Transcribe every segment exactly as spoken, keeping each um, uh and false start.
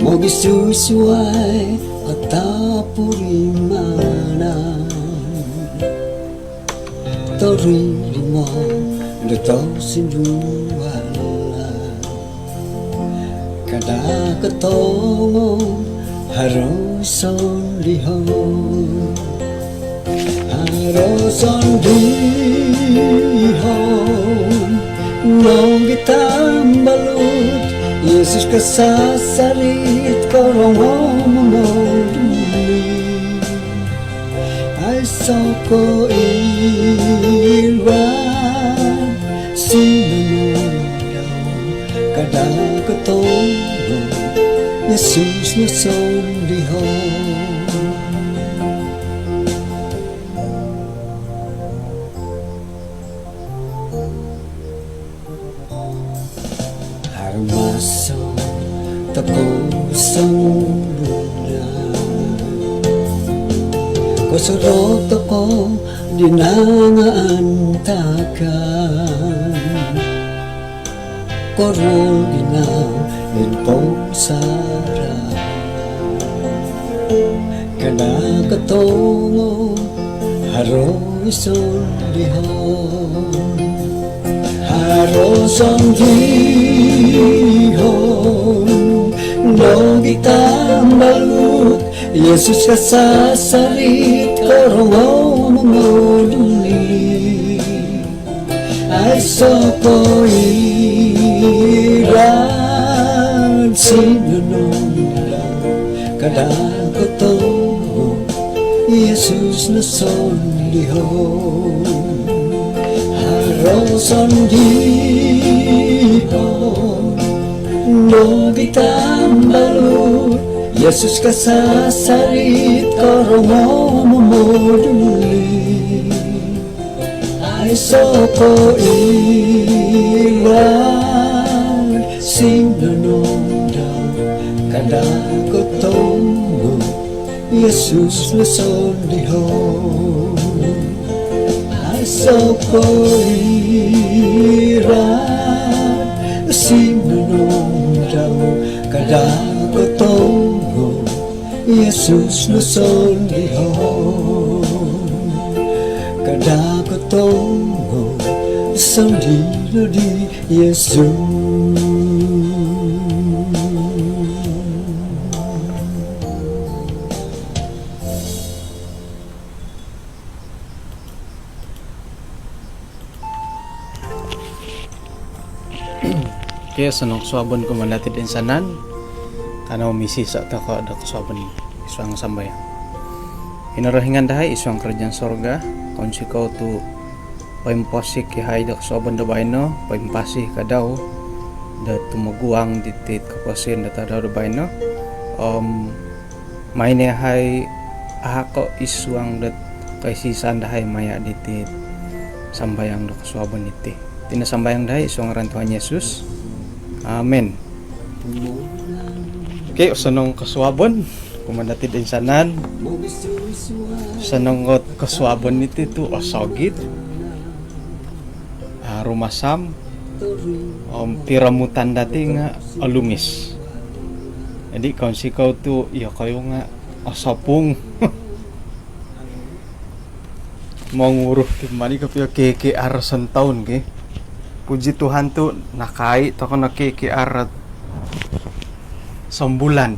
Mogisusuai o tapurimanan, torimo do tosindualan. Kada kotongo haro sondihon, haro sondihon nogi tambalut. Yesus kasasarit, korongou momoduli. Aiso ko iran sinonondau, kada kotongo Yesus no sondihon. Haro maso tokou songulun, kosorou tokou di nangaantakan. Koruol ginau id pomusarahan, kada kotongo haro sondihon. Haro sondihon nogi tambalut. Yesus kasasarit, korongou momoduli. Aiso ko iran sinonondau, kada kotongo Yesus no sondihon. Haro sondihon nogi tambalut. Yesus kasasarit, korongou momoduli. Aiso ko iran sinonondau, kada kotongo Yesus no sondihon. Aiso ko iran sinonondau, kada kotongo Yesus no sondihon. Kada kotongo sondihon di Yesus. Okey, osonong kosuabon kumaa dati toinsanan. Kanou misiiso tokou do kosuabon id suang sambayang. Kinorohingan dahai id suang kerajaan sorga, kounsikou tu poimposik yahai do kosuabon do baino, poimpasi ka dau do tumoguang diti koposion do tadau do baino. Om maai no yahai ahako id suang dot koisisan dahai maya diti sambayang do kosuabon iti. Iti no sambayang dahai id suang ngaran Tuhan Yesus. Amin. Okey, osonong kosuabon kumaa dati toinsanan. Osonong ot kosuabon iti tu osogit, ah, rumasam, om piromutan dati nga olumis. Jadi kounsikou tu iyokoyu nga osopung. Monguru ti mani kopio K K R sontoun ki. Puji Tuhan tu nakai tokou no K K R sombulan.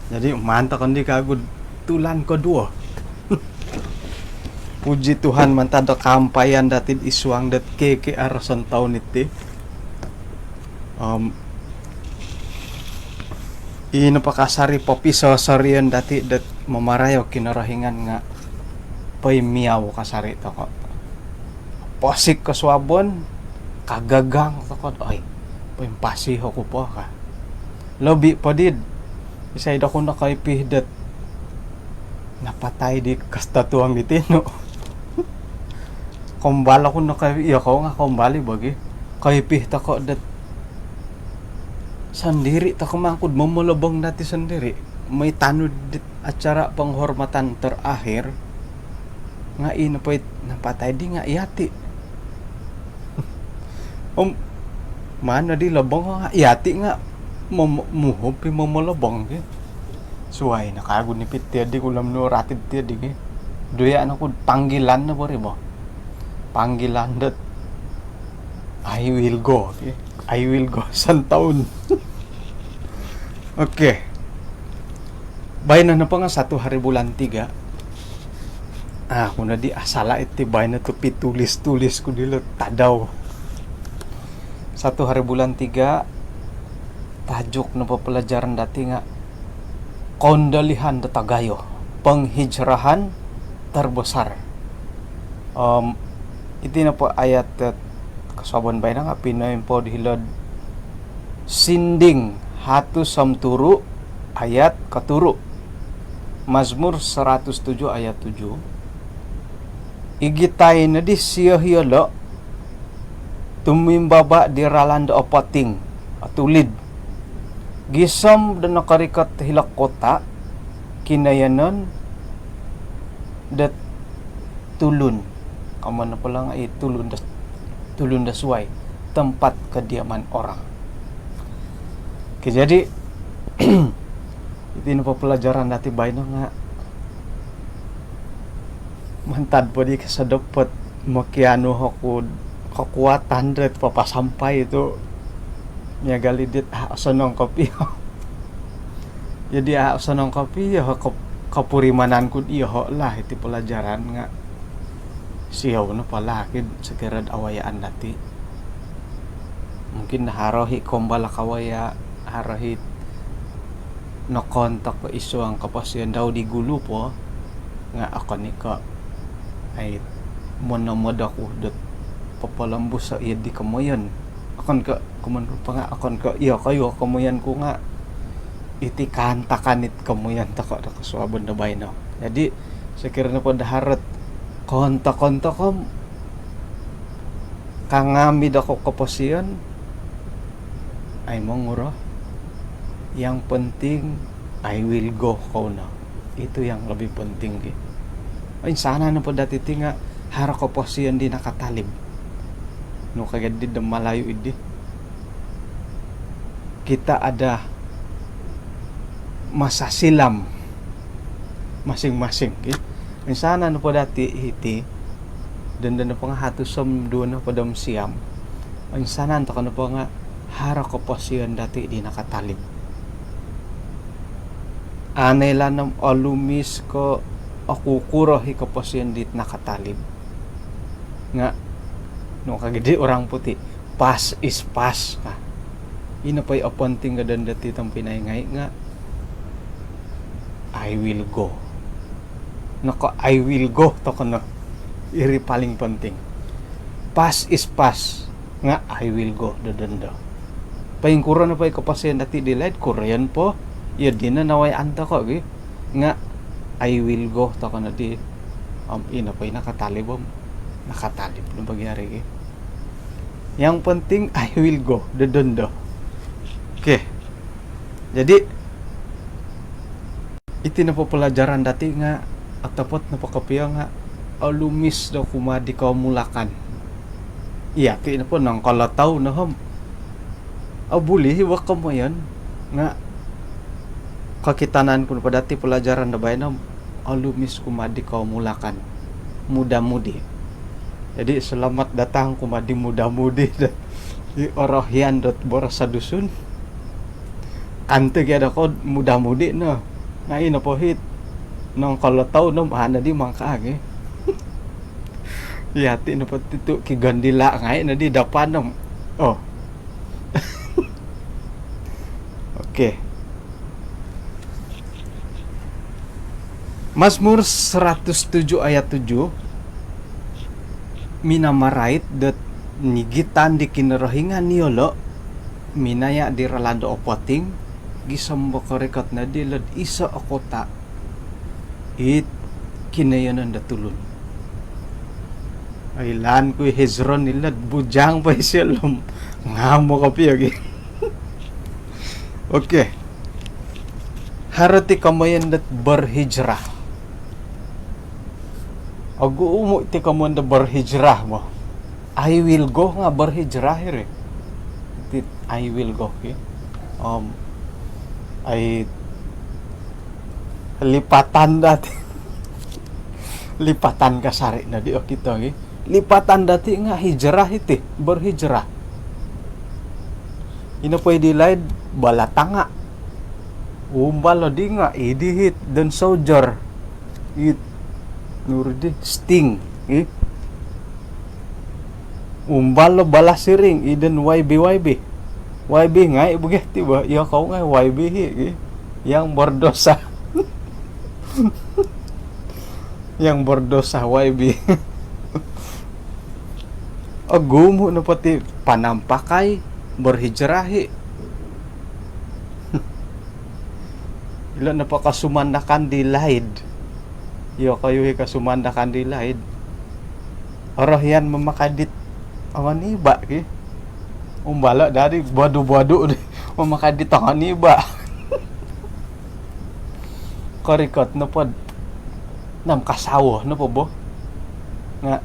Jadi maan tokou di kagu tulan koduo. Puji Tuhan mantad do kaampayan dati id suang dot K K R sontoun iti. Om ino po kasari popisosorion dati dot momorohi o Kinorohingan nga poimiau kasari tokou. Posik kosuabon, kagagang tokou, oi, poimpasi oku po ka. Lobi po dit isai doku nokoipi dot napatai di kostotuong di tinu. Kombal oku nokoipi, iyokou nga kombal i bagi. Koipi tokou dot sondiri tokou mangkud momolobong dati sondiri. Mooi tanud dit acara penghormatan terakhir nga ino po it napatai di nga iyati. Om maan no di lobong nga iyati nga Mom-, muhup i momolobong ki. Suai no kagu nipit tiyo di kulom nu ratid tiyo di ki. Duya no kud panggilan no bori bo. Panggilan dot I will go ki. I will go santaun. Okey. Baino nopo nga satu hari bulan tiga. Ah, aku nadi asala iti baino tu pitulis-tulis ku dilo tadau. Satu hari bulan tiga, tajuk nopo pelajaran dati nga Kondolihan do Tagayo, Penghijrahan Terbesar. Om, iti nopo ayat, eh, kosuabon baino nga pinoimpo di hilo'd Sinding hatus om turu ayat koturu. Mazmur seratus tujuh ayat tujuh. Igitai nodi siyo hiyolo tumimbaba di ralan do opoting, otulid. Gisom do nokorikot hilo kota, kinoyonon do tulun. Komoyon nopo lo nga i tulun do, tulun do suai, tempat kediaman orang. Okey, jadi, iti nopo pelajaran dati baino nga mantad po di kasodopot mokianu oku kekuatan dot papasampai tu miagal i dit, ah, osonong kopio. Jadi, ah, osonong kopio, kop-, kopurimanan ku diyoho lah iti pelajaran nga siou nopo lah kid sokiro do awayaan dati. Mungkin haro i kombal kawaya, haro i nokoontok ko id suang koposion dau di gulu po, nga okon i ko, ai, monomod oku dot popolombus o iyo di komoyon. Okon ko, komoyon po nga okon ko iyokoyu o komoyon ku nga iti kaantakan it komoyon toko do kosuabon do baino. Jadi, sokiro nopo do haro ot koontok-ontok om kangami do ko-, koposion, ai monguro. Yang penting, I will go, kou no. Itu yang lebih penting ki. Insanan nopo dati ti nga haro koposion di nakatalib. Nu ka gia di do Malayu idi. Kita ada masa silam masing-masing, ki. Insanan nopo dati hiti, dondo nopo nga hatus om duo nohopod om siam. Insanan toko nopo nga haro koposion dati di nakatalib. Anai lanom olumis ko okukuro i koposion dit nakatalib. Nga, nu ka gia di orang putih, past is past ka. Ino po i oponting ka dondo ti tompinai ngai nga, I will go. Noko I will go toko no. Iri paling penting. Past is past. Nga I will go do dondo. Poingkuro nopo i koposion dati di laid, kuroyon po. Iyo dino nawayaan toko gi. Nga I will go toko nodi. Om ino po i nakatalib om nakatalib no bagi hari ki. Yang penting I will go do dondo. Okey. Jadi, iti nopo pelajaran dati nga otopot nopo kopio nga olumis do kumaa di komulakan. Iya, ti nopo nongkolotou no om obuli i wokon komoyon nga kokitanan ku nopo dati pelajaran do baino om olumis kumaa di komulakan. Muda-mudi. Jadi, selamat datang kumaa di muda-mudi. I orohian dot boros Dusun. Kanto gia do ko muda-mudi no. Nga ino po it nongkolotou no om aa nodi mangkaagi. Iya, ti nopo ti tu kigondila ngai nodi dapan om. Oh. Okey. Mazmur seratus tujuh ayat tujuh, minamarait dot nigitan di Kinorohingan iyolo, minaya di ralan do opoting, gisom do korikot nodi hilo'd iso o kota, it kinoyonon do tulun. Oilaan ku i Hezron ilo'd bujang po isio om ngamo kopio gi. Okey. Haro ti komoyon dot berhijrah. Ogumu ti komoyon dot berhijrah bo. I will go nga berhijrah iri. Ti I will go ki. Om ai lipatan dati. Lipatan kasari nodi okito gi. Lipatan dati nga hijrah iti, berhijrah. Ino po i di laid bala tanga. Umbal lo di nga idi hit dan soldier. It nurdi sting, i. Umbal lo bala siring, i dan Y B, Y B. Y B ngai bagi ti ba, iya kau ngai Y B hi, i. Yang berdosa. Yang berdosa Y B. Ogumu no poti panampakai, berhijrah hi. Ilo nopo kasumandakan di laid. Iyo koyu hi kasumandakan di laid. Orohian mamakai dit ongon iba ki. Umbalo dari bodu-bodu di mamakai dit ongon iba. Korikot nopo nam kasawo nopo bo. Nga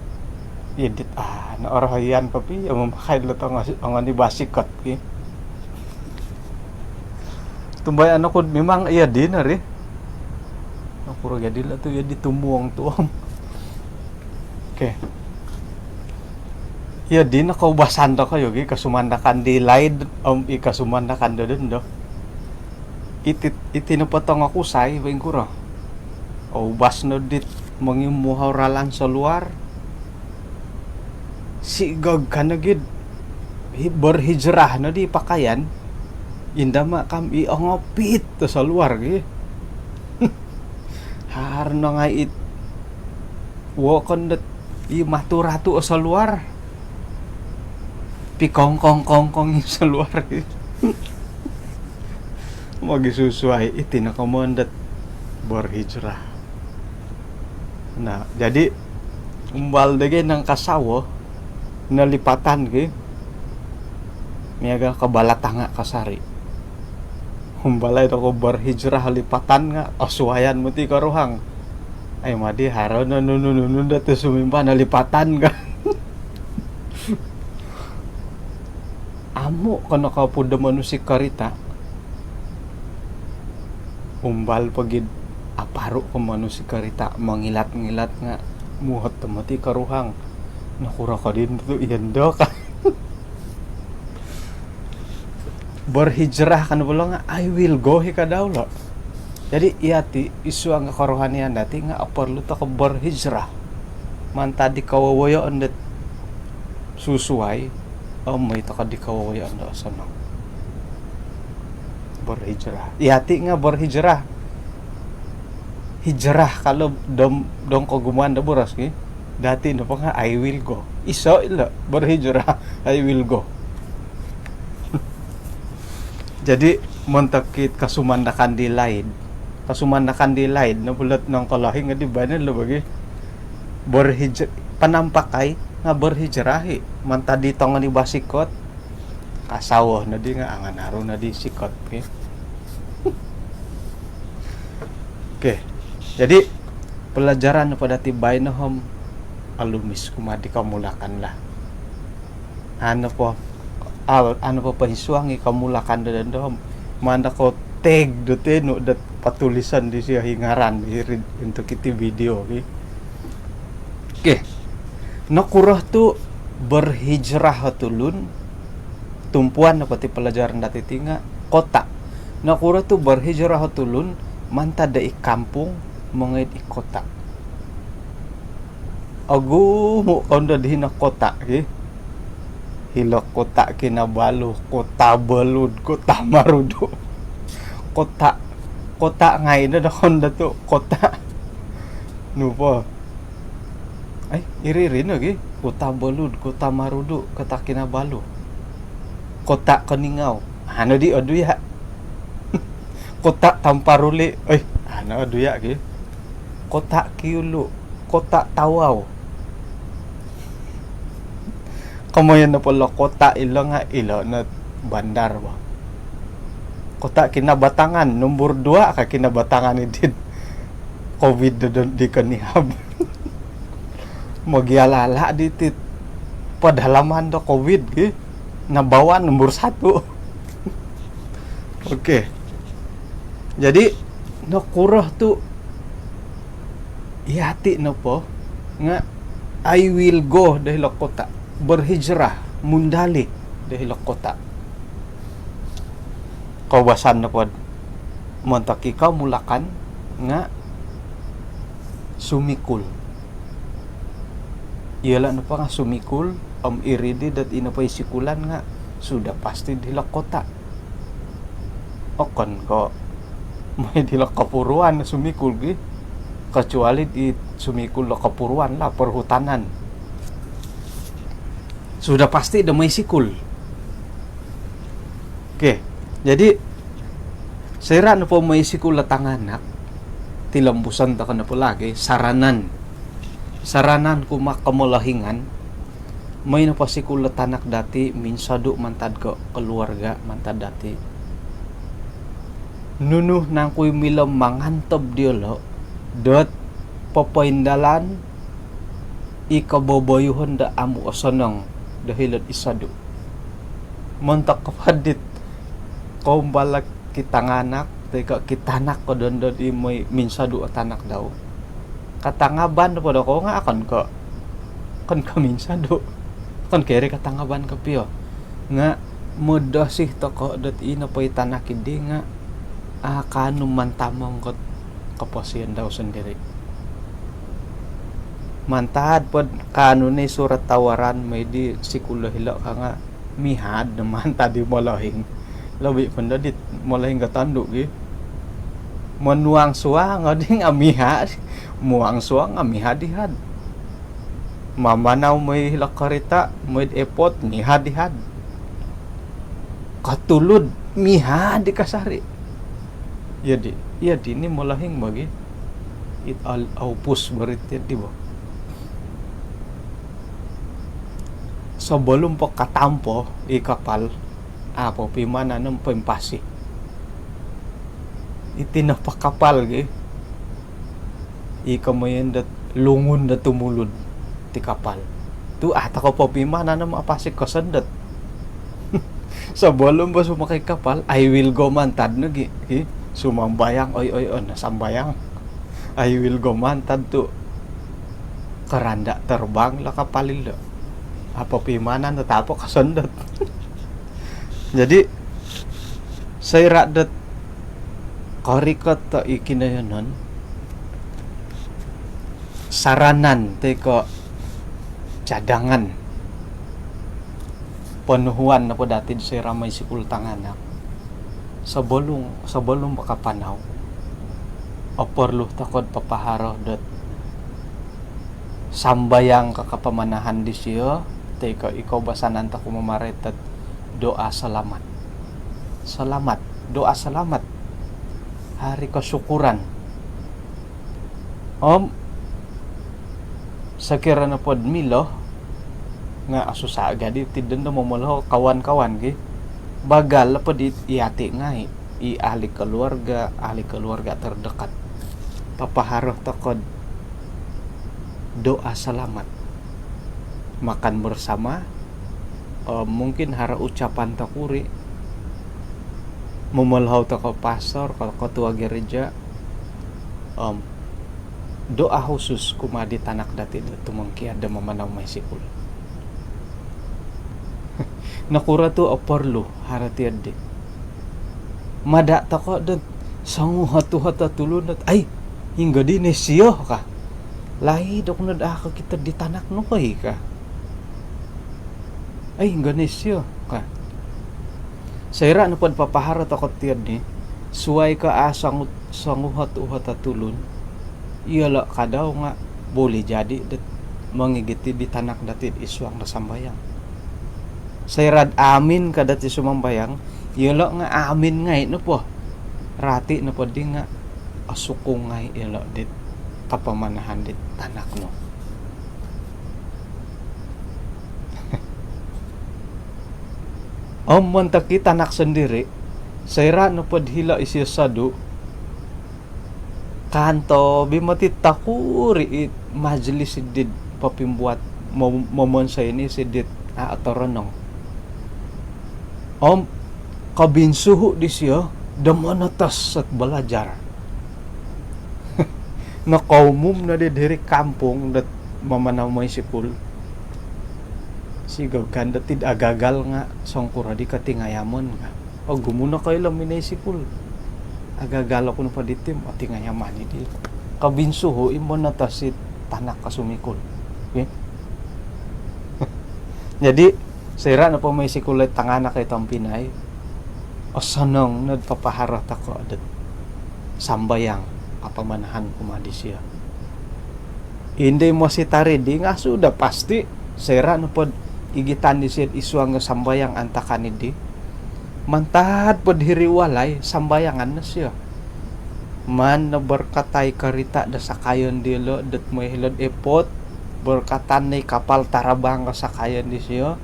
iyo dit ah na orohian kopi iyo mamakai lo tongo ongon iba sikot ki. Tumbayaan oku memang iya di nari. Nokuro gadi lo tu iya di tumuong tu om. Okey. Iya di no koubasan tokou yogi kasumandakan di laid om i kasumandakan do dondo. Iti, iti no potong oku sai poingkuro. Oubas no dit mongimuhau ralan soluar. Sigog ka no gid hi-, berhijrah no di pakaian. Inda ma kam i ongopit to soluar gi. Har no ngai it wokon dot i matu-ratu o soluar. Pikongkong-kongkong i soluar gi. Mogisusuai iti no komon dot berhijrah. Nah, jadi umbal dagi nang kasawo nalipatan ki miaga ka bala tanga kasari. Umbalai tokou berhijrah lipatan nga osuayan moti koruhang. Ai madi haro no nunu-nunu dati sumimba nalipatan ka. Amu kono kopud do manusik karita. Umbal pogid aparu ko manusik karita mangilat-ngilat nga muhot tomoti koruhang. Nokuro kodin tu iyondo ka. Berhijrah kan bolo nga I will go hi kadau lo. Jadi iyati isuang korohanian dati nga oporlu tokou berhijrah. Mantad di kowowoyoon dot susuai om moi tokou di kowowoyoon do osonong. Berhijrah. Iyati nga berhijrah. Hijrah kalau dom dong kogumuan do boros ki. Dati nopo nga I will go. Iso ilo berhijrah I will go. Jadi montok it kasumandakan di laid. Kasumandakan di laid no bulot nongkolohing di banen lo bagi. Berhij-, panampakai nga berhijrah i mantad di tongon i basikot. Kasawo nodi nga anganaru nodi sikot ki. Okey. Jadi pelajaran nopo dati baino om alumis kumaa di komulakan lah. Anu po al anu po poinsuang i komulakan do dondo om manda ko tag do tenu dot patulisan disio hi ngaran hiri untuk iti video ki. Okey. Nokuro tu berhijrah o tulun, tumpuan nopo ti pelajaran dati ti nga kota. Nokuro tu berhijrah o tulun mantad do i kampung mongoi di kota. Ogumu kondo di hino kota ki. Hilo Kota Kinabalu, Kota Belud, Kota Marudu. Kota, kota ngai no do kondo tu kota. Nu po. Ai, iri-iri no gi. Kota Belud, Kota Marudu, Kota Kinabalu. Kota Keningau. Anu di odu ya. Kota Tamparuli. Oi, anu odu ya gi. Kota Kiulu, Kota Tawau. Komoyon nopo lo kota ilo nga ilo no bandar bo. Kota Kinabatangan, nombor dua ka Kinabatangan idit covid do, do, di konihab. Mogialala di tit pedalaman do covid gi. Nabawan nombor satu. Okey. Jadi, nokuro tu' iyati' nopo nga' I will go do hilo' kota', berhijrah, mundalih do hilo' kota'. Koubasan nopo montok i komulakan nga' sumikul. Iyolo' nopo nga' sumikul, om iri di dot ino po i sikulan nga' sudah pasti di hilo' kota'. Okon ko' moi di hilo' kopuruan sumikul gi, kecuali di sumikul do kopuruan lah, perhutanan. Sudah pasti do moi sikul. Okey, jadi soira' nopo moi sikul o tanganak, tilombuson toko' nopo lagi, saranan. Saranan kumaa komolohingan, moi nopo sikul o tanak dati', minsodu' mantad ko keluarga mantad dati'. Nunu nangku i milo mangantob diyolo' dot popoindalan i koboboyuhon do amu' osonong do hilo'd i sodu'. Montok kopodit koumbal o kitanganak, toi ko' kitanak ko dondo di moi minsodu' o tanak dau. Katangaban po dokou nga' okon ko', okon ko' minsodu'. Okon ko' iri katangaban kopio. Nga' modosi toko' dot ino po i tanak iddi nga' a' kaanu mantamong kot koposion dau sondiri'. Mantad pod kaanu ni surat tawaran moi di sikul do hilo' ka nga' mihad no mantad di molohing. Lobi' po ndo dit molohing ko tondu' gi. Monuang suang oddi nga' mihad, muang suang nga' mihad-ihad. Mamanau moi hilo' korita', moi epot, mihad-ihad. Kotulud, mihad i kasari'. Iyo di, iyo di ni molohing bagi. It al-, aupus barit iyo di bo. Sobolum po katampo i kapal, a' po pimanan om poimpasi. Iti nopo kapal gi, i komoyon dot lungun dot tumulud ti kapal. Tu' a' toko' popimanan om apasi kosondot. Sobolum po sumakai kapal, I will go mantad no gi, gi. Sumambayang, oi, oi, oi, na sambayang. I will go mantad tu' karanda' terbang lah kapal ilo'. A' po pimanan, tatapo kosondot. Jadi, soira' dot korikot to i kinoyonon, saranan toi ko' cadangan, ponuhuan nopo dati'd soira' moi sikul tanganak, sobolung, sobolung makapanau, oporlu toko'd papaharo dot sambayang ko kapamanahan disiyo, toi ko' i koubasanan tokou mamarait dot doa selamat. Selamat, doa selamat. Hari kesyukuran. Om sokiro nopod milo, nga' osusa' gadi' ti dondo momoloho kawan-kawan ki. Bagal nopod i-, iyati' ngai', i ahli keluarga, ahli keluarga terdekat. Papaharo toko'd doa selamat. Makan bersama, om mungkin haro ucapan tokuri', momolohou toko' pastor, ko-, ketua gereja, om doa khusus kumaa di tanak dati' do tumongkiad do mamanau moi sikul. Nokuro tu' oporlu haro tiyo'ddi? Mada' toko' dot songuhot-uhot o tulun dot, ai, inggo di ni siyo ka. Laid oku nod a' kokito'd di tanak nu koi ka. Ai, inggo ni siyo ka. Soira' nopod papaharo toko' tiyo'ddi, suwai ko a' songu-, songuhot-uhot o tulun, iyolo' kadau nga' buli jadi' dot mongigit i di tanak dati'd isuang do sambayang. Soira'd amin ka dati' sumambayang, iyolo' nga' amin ngai' nopo. Rati' nopoddi nga' osukung ngai' iyolo' dit kapamanahan dit tanak nu. Om montok i tanak sondiri', soira' nopod hilo' isiyo sodu', kaantob i moti tokuri' i majlis iddi'd popimbuat mo-, momonsoi ni siddit a' otoronong. Om kobinsuhu' disiyo, do monotos ot balajar. Nokoumum no di diri kampung dot mamanau moi sikul. Sigog kan dot id agagal nga songkuro di kotingayamon ka. Ogumu no koilo minoi sikul. Agagal oku nopo diti, otingayaman i di. Kobinsuhu i monotos it tanak ko sumikul. Okey? Jadi, soira nopo moi sikul oi tanganak oi tompinai, osonong nod papaharo toko dot sambayang kapamanahan kumaa disio. Indoi mositar di nga sudah pasti soira nopod igitan disio id suang do sambayang antakan di, mantad pod hiri walai sambayangan no sio. Maan no borkatai karita do sakayon diolo dot moi hilo'd airport, borkatan no i kapal tarabang do sakayon disio,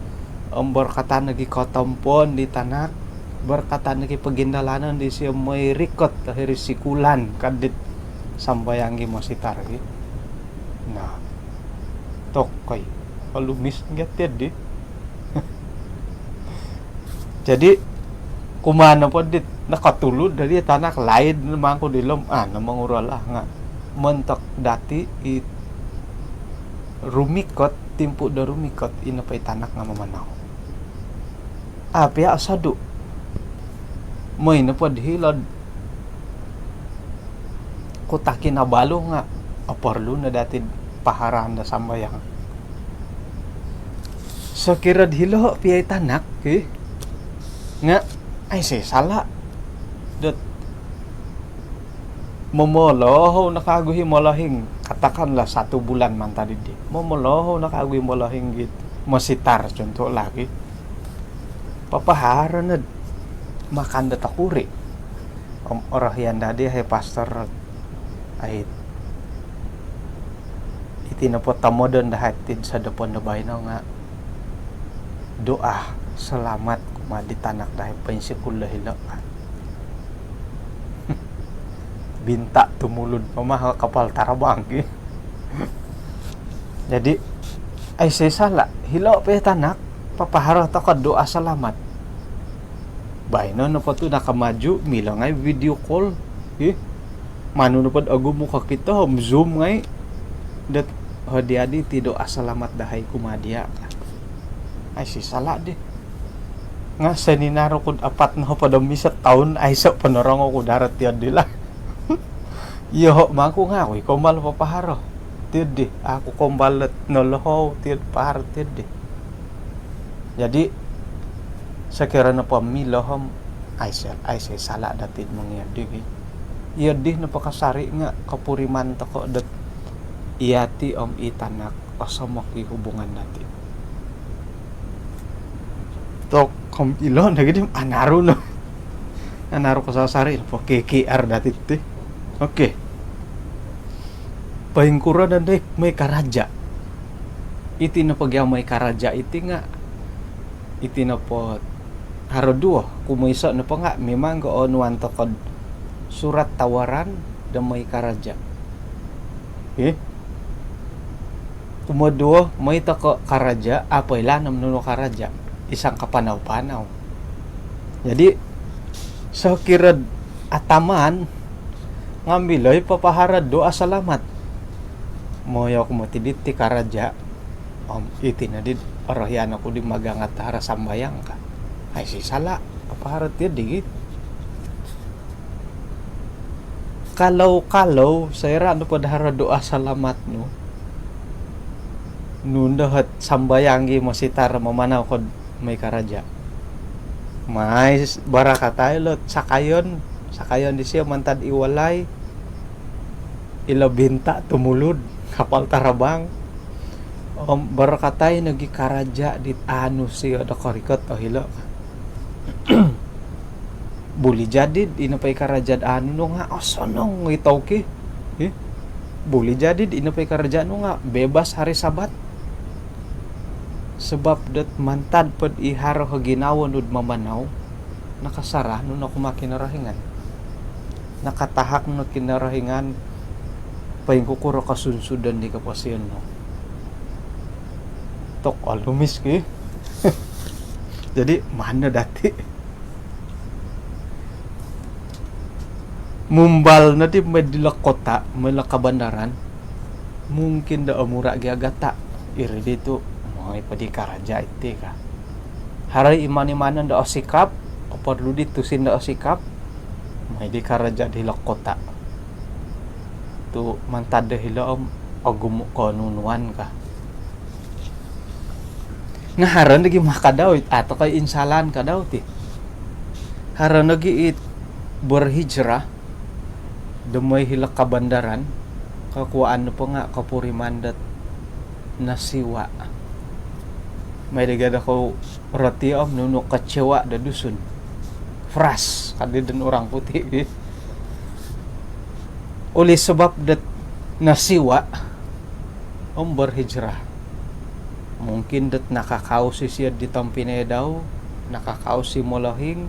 om borkatan nogi kotompoon di tanak, borkatan nogi pogindalanon disio moi rikot do hiri sikulan ka dit sambayang i mositar i. Nah, tokoi, olumis nga tiyo di. Jadi, kumaa nopo dit nokotulud dadi tanak laid no mangku dilo om, ah, no mongurol lah nga. Montok dati i rumikot, timpu do rumikot, i nopo i tanak nga mamanau. Api a osodu. Moi nopod hilo'd Kota Kinabalu nga oporlu no dati paharaan do sambayang. Sokirod hilo pia i tanak, eh, nga aiso sala dot momolohou no kagu i molohing, katakanlah satu bulan mantad di. Momolohou no kagu i molohing gitu. Mositar contoh lagi. Papaharo nod makan do tokuri. Om orohian dadi, hai pastor, ai, iti nopo tomodon dahai tid sodopon do baino nga doa selamat kumaa di tanak dahai poinsikul do hilo. Binta tumulud, mamaha kapal tarabang ki. Jadi, aiso sala, hilo pia i tanak, papaharo toko doa selamat. Baino nopo tu nakamaju, milo ngai video call. Ih, manu nopod ogumu kokito, om Zoom ngai. Dot, hodi adi ti doa selamat dahai kumaa dia. Aiso sala di. Nga sininaru kud apat nohopod om iso toun, aiso po norongou ku daro tiyo di lah. Iyoho mangku nga au i kombal papaharo tiyo di. Au ku kombal dot nolohou tiyo, paharo tiyo di. Jadi, sokiro nopo milo om, aiso, aiso sala dati mongiyo di. Iyo di nopo kasari nga kopuriman toko dot iyati om i tanak osomok i hubungan dati. Tok, om ilo nogi di anaru no. Anaru kasasari, po K K R dati ti. Okey. Poingkuro nondo i moi karaja? Iti nopo gia moi karaja iti nga, iti nopo haro duo. Kumoiso nopo nga memang koonuan toko'd surat tawaran do moi karaja. Okey. Kumoduo, moi toko karaja, au poilaan om nunu karaja. Isang kapanau-panau. Jadi, sokiro'd ataman nga milo i papaharo'd doa selamat. Mooi oku moti diti karaja, om iti nodi orohian oku di magangat haro sambayang ka. Aiso sala, papaharo tiyo di. Kalau-kalau soira nopo do haro doa selamat nu, nunu ot sambayang i mositar mamanau ko'd moi karaja. Mai s-, barakatai ilo sakayon, sakayon disio mantad i walai, ilo binta tumulud, kapal tarabang. Om barakatai nogi karaja dit aanu sio do korikot o hilo. Buli jadi'd ino po i karaja do aanu no nga osonong i tauki. Ih. Buli jadi'd ino po i karaja nu nga bebas hari Sabat. Sabab dot mantad pod i haro o ginawo nu'd mamanau, nakasarah nu no kumaa Kinorohingan. Nakatahak nu Kinorohingan, poingkukuro kosunsudon di koposion nu. Tok olumis ki. Jadi, maan no dati. Mumbal nodi mai dilo kota, mai lo kabandaran, mungkin do omura gia gata. Iri di tu, moi po di karaja iti ka. Haro i iman-imanon do osikap, oporlu di tusin do osikap, moi di karaja dilo kota. Tu mantad do hilo om ogumu konunuan ka. Nga haro nogi maka dau it, ato kai insalan ka dau ti. Haro nogi it berhijrah do moi hilo kabandaran, kokuaan nopo nga kopuriman dot nasiwa. Moi do gia do kou roti om nunu kecewa do Dusun. Fras, kadi don orang putih. Oleh sebab dot nasiwa om berhijrah. Mungkin dot nakakaus isio di tompinai dau, nakakaus i molohing,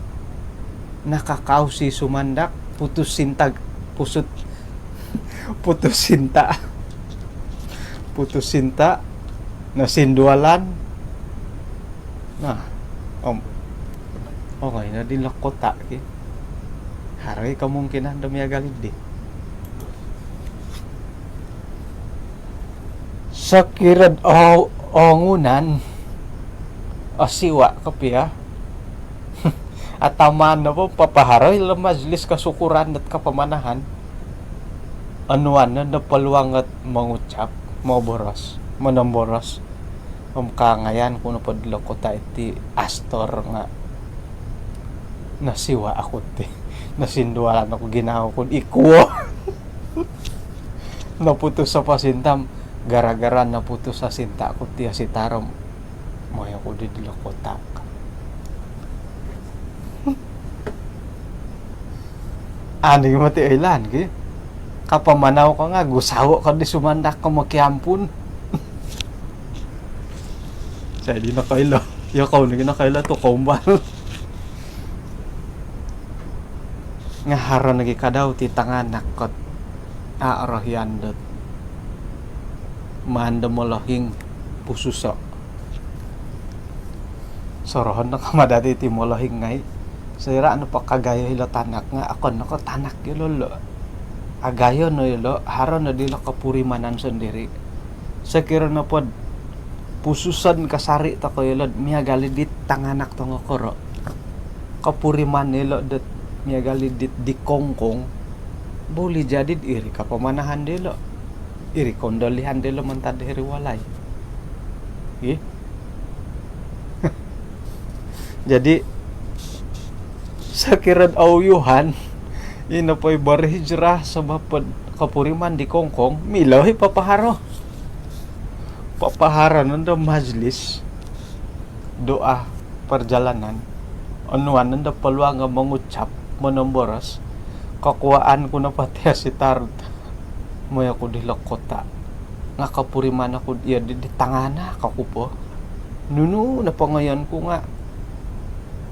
nakakaus i sumandak, putus cinta, pusut, putus cinta, putus cinta, nosindualan. Nah, om, ongoi no dilo kota ki. Haro i kemungkinan do miagal di. Sokiro o, ongunan, osiwa kopio. Ataman nopo papaharo ilo majlis kesyukuran dot kapamanahan. Onuan no do peluang dot mengucap, moboros, menemboros. Om kangayan ku nopo dilo kota iti Astor nga nasiwa oku ti. Nosindualan oku ginawo ku ikuo. Noputus o posinta om gara-gara noputus o sinta ku ti, o sitarom. Moi oku di dilo kota. Ani mati oilaan ki. Kapamanau ko nga gusawo ko di sumandak ko mokiampun. Saya di nokoilo. Yo kou nogi nokoilo tu kombal. Nga haro nogi ka dau ti tanganak kot a orohian dot maan do molohing pususo. Sorohon no kama dati ti molohing ngai. Soira nopo kagayo ilo tanak nga okon no ko tanak ilo lo. Agayo no ilo, haro no dilo kopurimanan sondiri. Sokiro nopo pususon kasari toko ilo miagal i dit tanganak tongokoro. Kopuriman ilo dot miagal i dit di kongkong. Boleh jadi iri kapamanahan dilo. Iri kondolihan dilo mantad hiri walai. Ih. Jadi, sokiro ouyuhan, ino po i berhijrah sebab pod kopuriman di kongkong, milo i papaharo. Papaharo nondo majlis doa perjalanan. Onuan nondo peluang mengucap, menemboros. Kokuaan ku nopo ti o sitar. Moi oku dilo kota. Nga kopuriman oku iyo di, di tanganak oku po. Nunu nopo ngoyon ku nga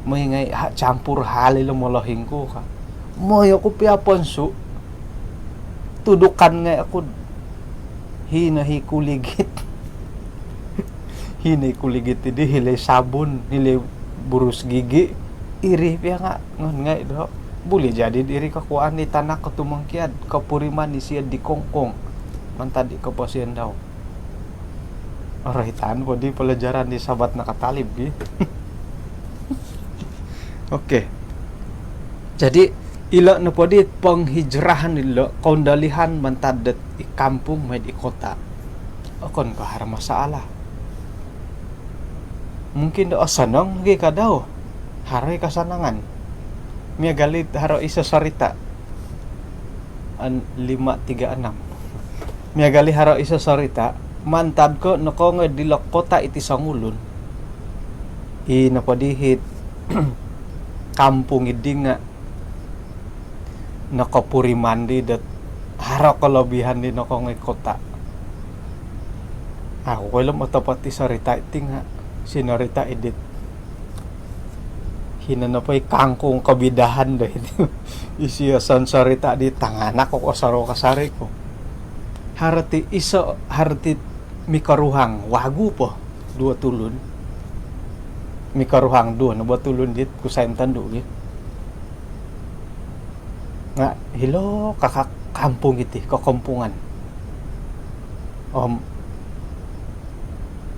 moi ngai ha campur hal ilo molohing ku ka. Moi oku pia ponsu. Tudukan ngai oku. Hino hi kuligit. Hino hi kuligit di hilo sabun, hilo burus gigi. Iri pia nga ngon ngai do. Boleh jadi iri kokuaan di tanak ko tumongkiad, kopuriman isio di kongkong. Mantad di koposion dau. Orohitan po di pelajaran di Sabat nakatalib gi. Okey. Jadi, ilo nopo di penghijrahan ilo, kondolihan mantad dot i kampung moi di kota. Okon ko haro masalah. Mungkin do osonong gi ka dau. Haro i kasanangan. Miagal i haro iso sorita. An, lima tiga enam. Miagal i haro iso sorita, mantad ko nokongoi dilo kota iti songulun. I nopo di hit kampung idi nga nokopuriman di dot haro kelebihan di nokongoi kota. Au koilo om otopot i sorita iti nga sinorita i dit hino nopo i kangkung kebidahan do iti. Isio sonsorita di tanganak ko osorou kasari ku. Haro ti iso, haro ti mikoruhang wagu po duo tulun. Mikoruhang duo no bo tulun dit kusai om tondu gi. Nga' hilo' ka, ka kampung iti, kokompungan. Om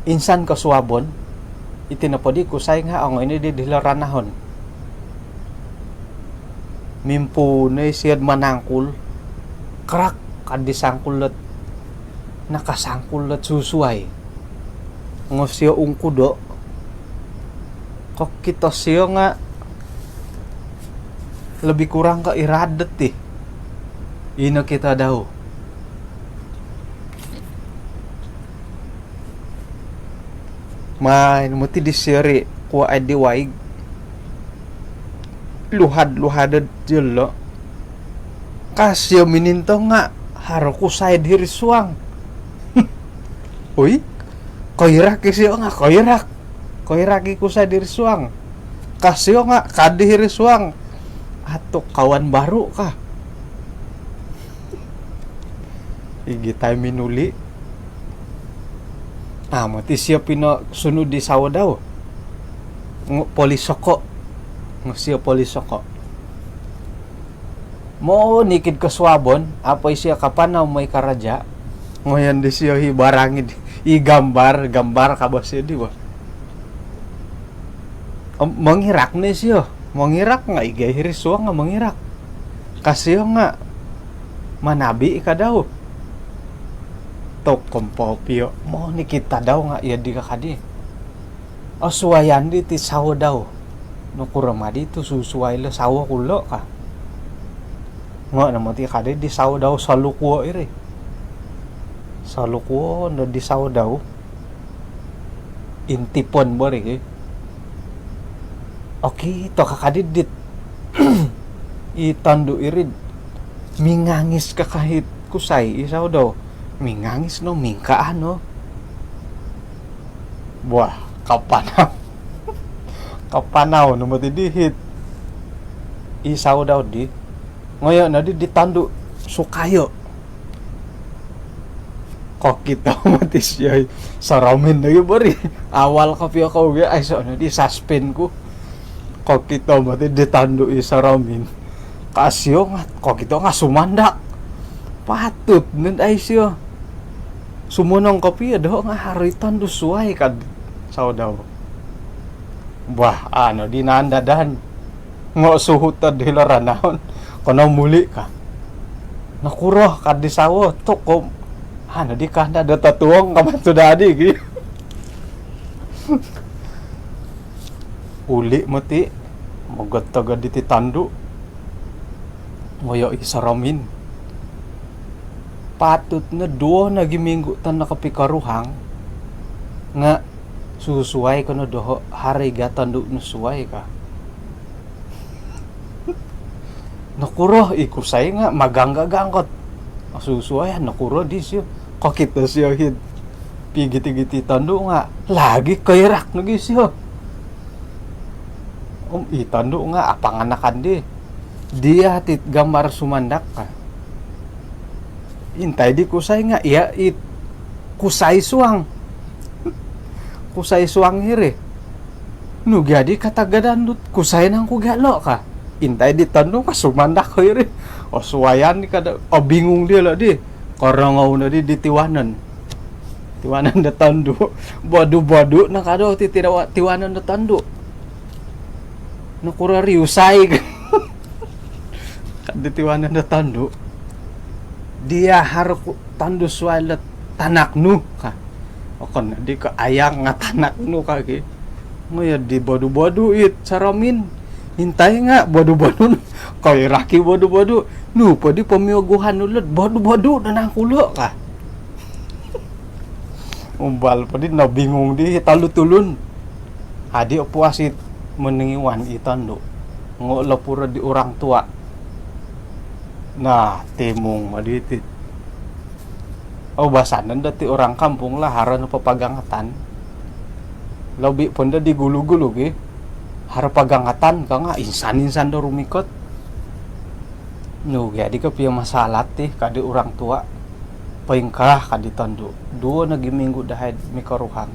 insan kosuabon, iti nopo di kusai nga' ongoi no di hilo' ranahon. Mimpuun no i sio'd manangkul, krak, kaddi sangkul dot, nakasangkul dot susuai. Nga' sio ungkudo', kokito sio nga' lebih kurang ko' irad dot ti. Ino kito dau. Main moti di sio ri kuwa' di waig. Luhad-luhad dot jolo'. Ka sio minintong nga' haro kusai'd hiri suang. Ui, koirak i sio nga' koirak. Koirak i kusai'd hiri suang. Ka sio nga' kaddi hiri suang. Atuk, kawan baru ka. Igitai minuli'. Amo ti sio pinosunud di sawo dau. Ngo' polisoko'. Ngo' sio polisoko'. Monikid kosuabon, apo i sio kapanau moi karaja'. Ngoyon di sio hi barang i, i gambar, gambar ka bo sio di bo. Om mongirak ni sio. Mongirak nga' igai hiri suang nga' mongirak. Ka sio nga' manabi i ka dau. Tokom po pio, monikid tadau nga' iyo di ka kaddi. Osuayan di ti sawo dau. Nokuro ma di tu susuai lo sawo ku lo' ka. Ngo' no moti kaddi di sawo dau solukuo iri. Solukuo no di sawo dau. Intipon bo ri ki. Okito ka kaddi dit i tondu' iri'd mingangis ka ka hit kusai i sawo dau. Mingangis no, mingkaa no. Buah, kapanau. Kapanau no moti di hit i sawo dau di. Ngoyo' no di, di tondu' sukayo'. Kokito moti sio i soromin lagi bo ri. Awal kopio kou gi, aiso' no di suspend ku. Kokito moti di tondu' i soromin. Ka sio nga', kokito nga' sumandak. Patut no dai sio sumonong kopio doho' nga' haro i tondu' suai kad sawo dau. Bah, anu di nanda dan. Ngo' suhut tod hilo' ranahon. Kono muli' ka. Nokuro kaddi sawo, tokom. Anu di kanda do totuong ka matu dadi gi. Uli' moti, mogot-togod diti tondu'. Ngoyo' i soromin. Patut no duo nogi minggu' to nokopikoruhang. Nga' susuai ko no doho', haro i ga tondu' nu suai ka. Nokuro i kusai nga' magangga-ganggot. Susuai, nokuro di sio. Kokito sio hit pigiti-giti tondu' nga' lagi koirak nogi sio. Om i tondu' nga' apanganakan di. Dia ti gambar sumandak ka. Intai di kusai nga' iya it kusai suang. Kusai suang hiri. Nu gia di katagadan dot kusai nangku gia lo' ka. Intai di tondu' ka sumandak hiri. Osuayan di kada, obingung diolo' di. Korongou no di, di tiwanon. Tiwanon do tondu'. Bodu-bodu no kado ti tiwa-, tiwanon do tondu'. Nokuro ri usai. Kaddi tiwanon do tondu'. Dia haro ku tondu' suai lo tanak nu ka. Okon di ko ayang nga' tanak nu ka gi. Ngoyo' di bodu-bodu it soromin. Intai nga' bodu-bodu. Koirak i bodu-bodu. Nu po di pomioguhan nu lo'd bodu-bodu do nangku lo' ka. Umbal po di nobingung di tolu tulun. Adi' opuas it moningiwan i tondu'. Ngo' lopuro di orang tua. Nah, timung ma di ti. Oubasanan do ti orang kampung lah, haro no papagangatan. Lobi' pondo di gulu-gulu gi. Haro pagangatan ka nga' insan-insan do rumikot. Nu gia di kopio masalah ti, kaddi orang tua. Poingkaa kaddi tondu'. Duo nogi minggu' dahai'd mikoruhang.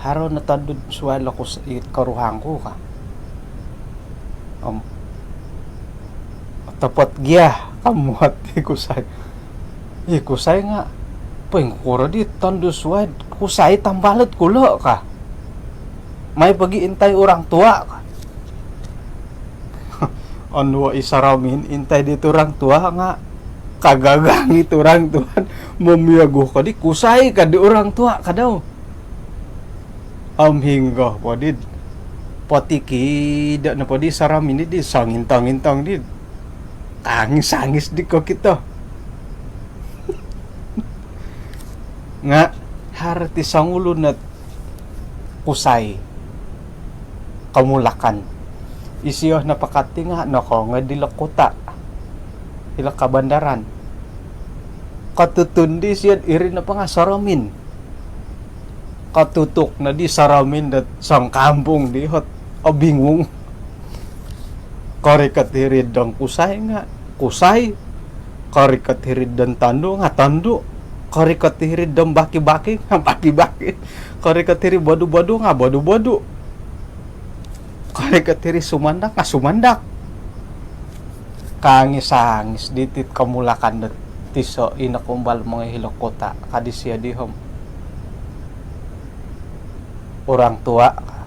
Haro no tondu'd suai lo kus-, i koruhang ku ka. Om, Topot gia, ka muhot di kusai. I kusai nga, "Poingkuro di tondu suai, kusai tambalut kulo," ka. "Mai pogi intai orang tua," ka. Onuo i soromin intai di orang tua nga, kagagang i orang tua, momiagu ka di kusai ka di orang tua ka dau. Om hinggo po di, potikido nopo di soromin di, songintong-intong di, tangis-tangis di kokito. Nga haro ti songulun ot kusai komulakan. Isio nopo kati nga nokoongoi dilo kota, ilo kabandaran. Kotutun di isio iri nopo nga soromin. Kotutuk no di soromin dot songkampung di hot obingung. Korikot hiri'd dong kusai nga kusai. Korikot hiri'd dong tondu nga tondu. Korikot hiri'd dong baki-baki nga baki-baki. Korikot hiri'd bodu-bodu nga bodu-bodu. Korikot hiri'd sumandak nga sumandak. Kaangis-angis diti komulakan dot tiso i nokumbal mongoi hilo kota, ka disio di om, "Orang tua," ka.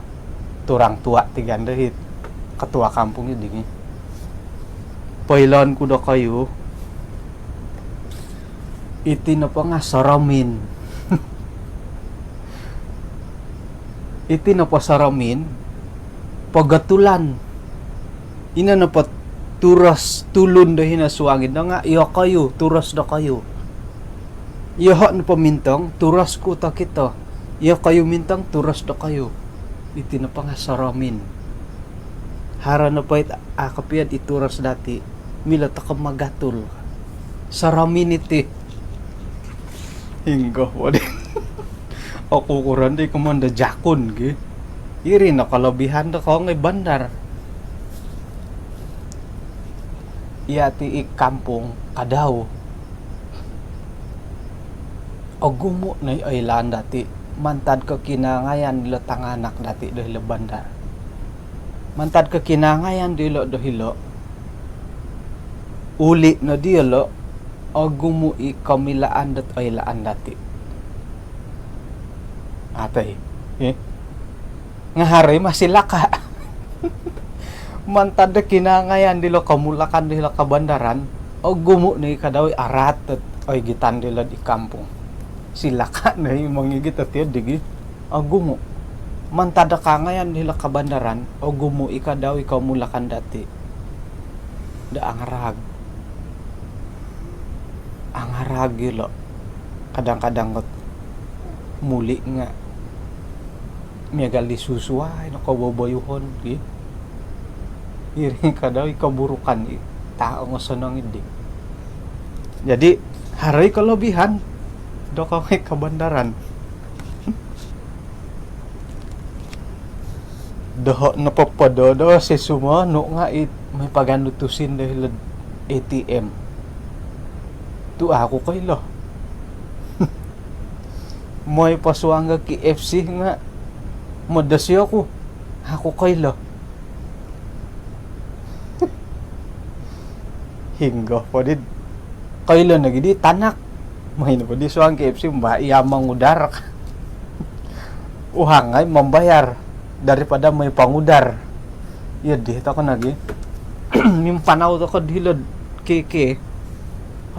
Orang tua ti gia ndo i ketua kampung i di ngi. "Poiloon ku dokoyu, iti nopo nga soromin." Iti nopo soromin, pogotulan. Ino nopo turos tulun do hino suang indo nga, iyokoyu, turos dokoyu. Iyoho nopo mintong, turos ku tokito. Iyokoyu mintong, turos dokoyu. Iti nopo nga soromin. Haro nopo it a kopio di turos dati, milo toko mogotul. Soromin iti. Hinggo po di. Oku kuron di komoyon do jakun ki. Iri no kolobihan do koongoi bandar. Yati i kampung ka dau, ogumu no i oilaan dati mantad ko kinaangayan dilo tanganak dati do hilo bandar. Mantad ko kinaangayan dilo do hilo, uli no diolo, ogumu i komilaan dot oilaan dati. Atai, eh? Nga haro i masilaka. Mantad do kinaangayan dilo komulakan do hilo kabandaran, ogumu no i ka dau i araat dot oigitan dilo di kampung. Silaka no i mongigit dot iyo di gi. Ogumu. Mantad do kaangayan do hilo kabandaran, ogumu i ka dau i komulakan dati do angaraag. Angaraag ilo. Kadang-kadang kot muli nga miagal di susuai no koboboyuhon ki. Iri ka dau i koburukan i, tau ngosonong i di. Jadi haro i kolobihan do koongoi kabandaran. Doho nopo podo do sesumonu nga it moi paganu tusin do hilo'd A T M. Tu au ku koilo. Moi posuang do K F C nga modosi oku. Au ku koilo. Hinggo po di koilo nogi di tanak. Moi nopo di suang K F C, bah, iya mongudar. Uhangai mambayar daripada moi pangudar. Iyo di toko nogi. Mimpanau toko di hilo'd K K.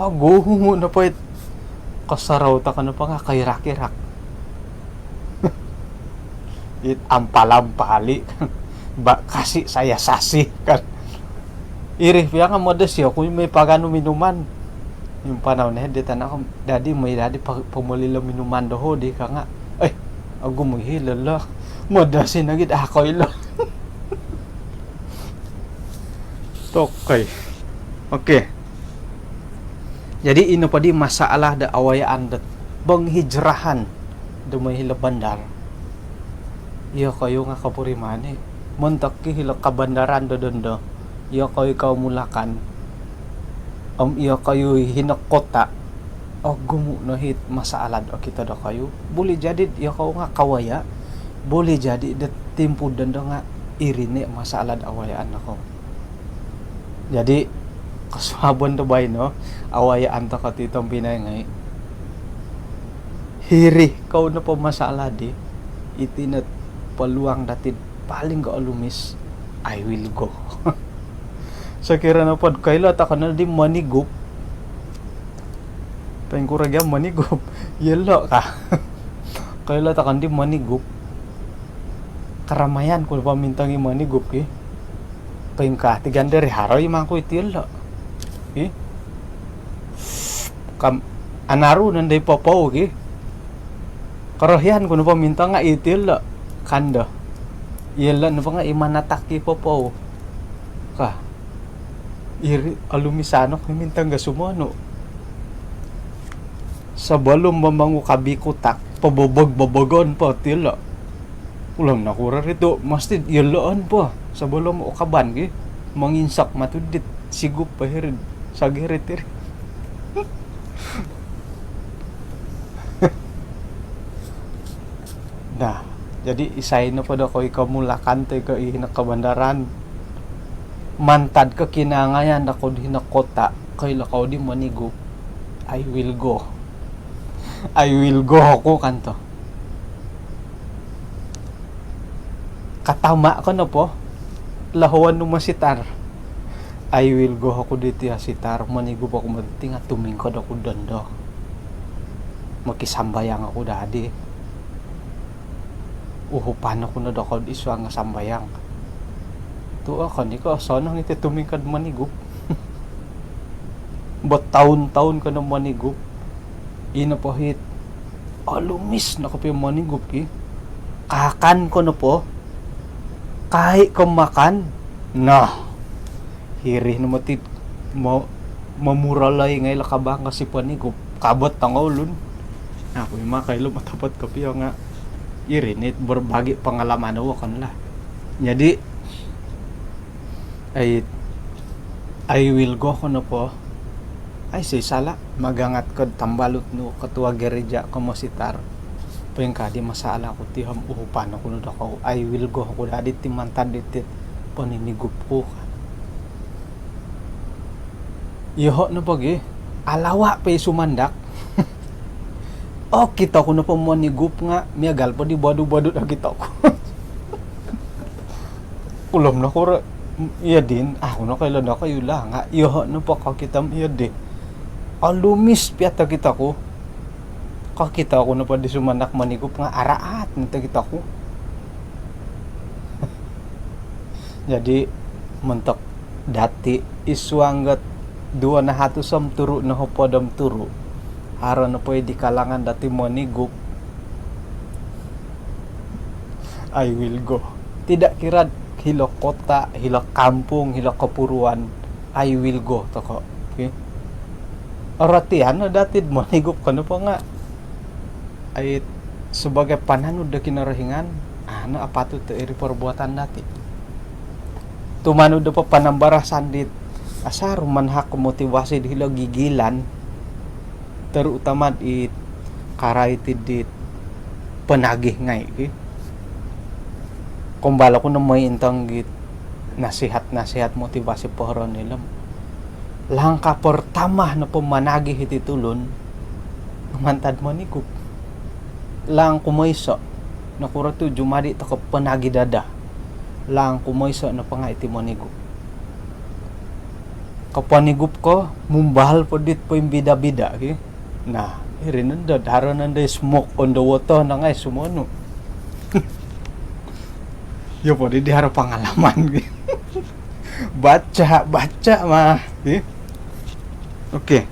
Ogumu nopo it kosorou toko nopo nga koirak-irak. It ampal-ampali. Ba, kasi saya sasi kan. Iri pia nga modosi oku moi paganu minuman. Mimpanau no di tanak, "Dadi, moi dadi po-, pomoli lo minuman doho di," ka nga. "Eh, ogumu i hilo lo." Modosi nogi do au koilo. Tokoi. Okey. Jadi ino po di masalah do awayaan dot penghijrahan do moi hilo bandar. Iyokoyu nga kopuriman i montok i hilo kabandaran do dondo. Iyokoyu i komulakan. Om iyokoyu i hino kota. Ogumu no it masalah do okito dokoyu. Boleh jadi iyokoyu nga kawaya. Boleh jadi do timpu dondo nga iri no masalah do awayaan dokoyu. Jadi, Suabon do baino, awayaan toko ti tompinai ngai. Hiri kou nopo masalah di, iti no peluang dati paling ko olumis, I will go. Sokiro nopo do koilo toko no di monigup, poingkuro gia monigup, yolo ka. Koilo toko no di monigup, karamayan ku nopo mintong i monigup ki. Poingkaa ti gandari haro i mangku iti yolo. Ki. Kam anaru nondo i popou ki. Korohian ku nopo mintong nga iti yolo. Kando. Yolo nopo nga i manatak i popou. Ka. Iri olumisan oku mintong ga sumonu. Sebelum mamangukabi kutak, pabobog-bobogon po ti yolo. Ulom nokuro ri tu, mesti yoloon po. Sebelum ukaban ki, monginsok matu dit sigup po hiri'd sogirit iri. Nah, jadi isai nopo do koi komulakan toi ko i hino kabandaran, mantad ko kinangayan do kou'd hino kota, koilo kou di monigup, I will go. I will go oku kanto. Katama ko nopo, lohowon nu mositar. I will go oku diti ositar, monigup oku moti nga tumingkod oku dondo. Mokisambayang oku dadi. Uhupan oku no doko'd isuang sambayang. Tu okon i ko osonong iti tumingkod monigup. Bertahun-tahun ko no monigup. Ino po hit olumis no kopio monigup ki. Kaakan ko nopo, kai ko makan. Nah, hiri no moti mo momuroloi ngai lo kabang ko si ponigup. Kabot tongoulun. Aku ima koilo matopot kopio nga iri ni berbagi pengalaman wokon lah. Jadi, ai, I will go ko nopo. Aiso sala, magangat ko tambalut nu ketua gereja ko mositar. Poingkaa di masalah ku ti om uhupan oku no dokou. I will go oku dadi ti mantad diti poninigup ku. Yoho nopo gi, alawa po i sumandak. Okito ku nopo monigup nga miagal po di bodu-bodu okito ku. Ulom nokuro, iyo din, aku nokoilo nokoyu lah nga yoho nopo kokito om iyo di. Olumis pia tokito ku. Kokito ku nopo di sumandak monigup nga araat no tokito ku. Jadi montok dati id suang dot duo nahatus om turu nohopod om turu, haro nopo i di kalangan dati monigup, I will go. Tidak kira hilo kota, hilo kampung, hilo kopuruan, I will go toko. Okay? Orotian no dati monigup ko nopo nga ai, sebagai pananud do Kinorohingan, ah, no apatut do iri perbuatan dati. Tumanud do panambarasan dit asar manahak motivasi di hilo gigilan, terutama di karai ti dit penagih ngai ki. Kombal oku no moi intong git nasihat-nasihat motivasi pohoro nilo om. Langkah pertama nopo managih iti tulun, mantad monigup. Langkah kumoiso, nokuro tu jumadi toko penagih dada. Langkah kumoiso nopo nga iti monigup. Koponigup ko, mumbal po dit poimbida-bida ki. Nah, iri nondo, haro nondo smoke on the water no ngai sumonu. Iyo po di, di haro pengalaman. Baca, baca mah. Okey.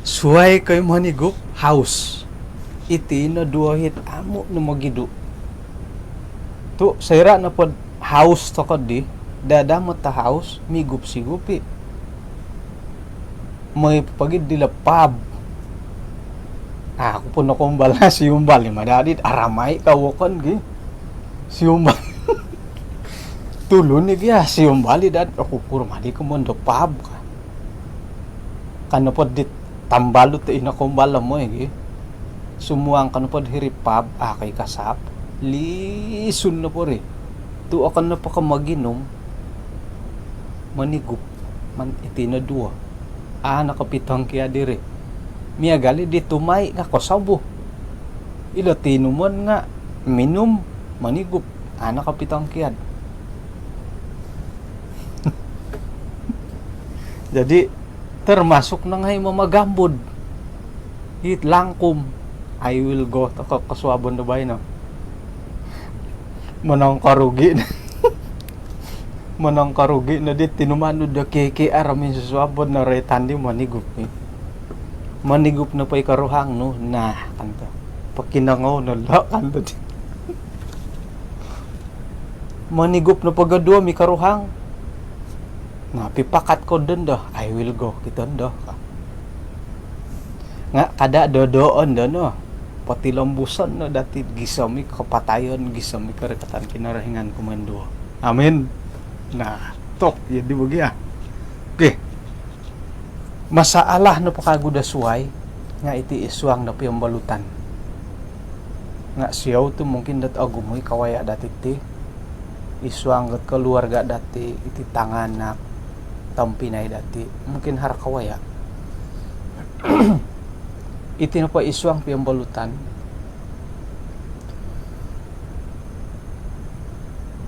Suai ko i monigup, haus. Iti no duo hit amu no mogidu. Tu soira nopo haus toko di, dadamot haus, migup-sigup i. Moi pogi dilo pub. Aku po nokombal, siumbal i madadi, aramai ka wokon gi. Siumbal. Tulun i gi, ah, siumbal i dad, aku kuro madi komoyon do pub ka. Kan nopo dit tambalut i nokombal lo moi gi. Sumuang ko nopo hiri pub, ah, kai kasap. Lisun nopo ri. Tu okon nopo ko moginum, monigup. Man iti no duo. A' no kopitongkiad diri. Miagal i di tumai nga' kosobu. Ilo tinumon nga' minum, monigup. A' no kopitongkiad. Jadi, termasuk no ngai' mamagambud. It langkum. I will go toko kosuabon do baino. Monongkorugi'. Monongkorugi' no di tinumanud do K K R minsusuabon no roitan di monigup ni. Monigup nopo i koruhang nu, nah, kan tu. Pokinongou no lo', kan tu. Monigup nopo goduo mi koruhang. Nah, pipakat ko dondo, I will go, kito ndo. Nga' kada' dodoon do no. Potilombuson no dati' gisom i kapatayon, gisom i korikatan Kinorohingan kumanduo. Amin. Nah, tok, jadi bagi ah. Okey. Masalah nopo kagu do suwai, nga' iti isuang do piombolutan. Nga' siou tu mungkin dot ogumu i kawaya' dati' ti, isuang dot koluarga' dati', iti tanganak, tompinai dati', mungkin haro kawaya'. Iti nopo isuang piombolutan,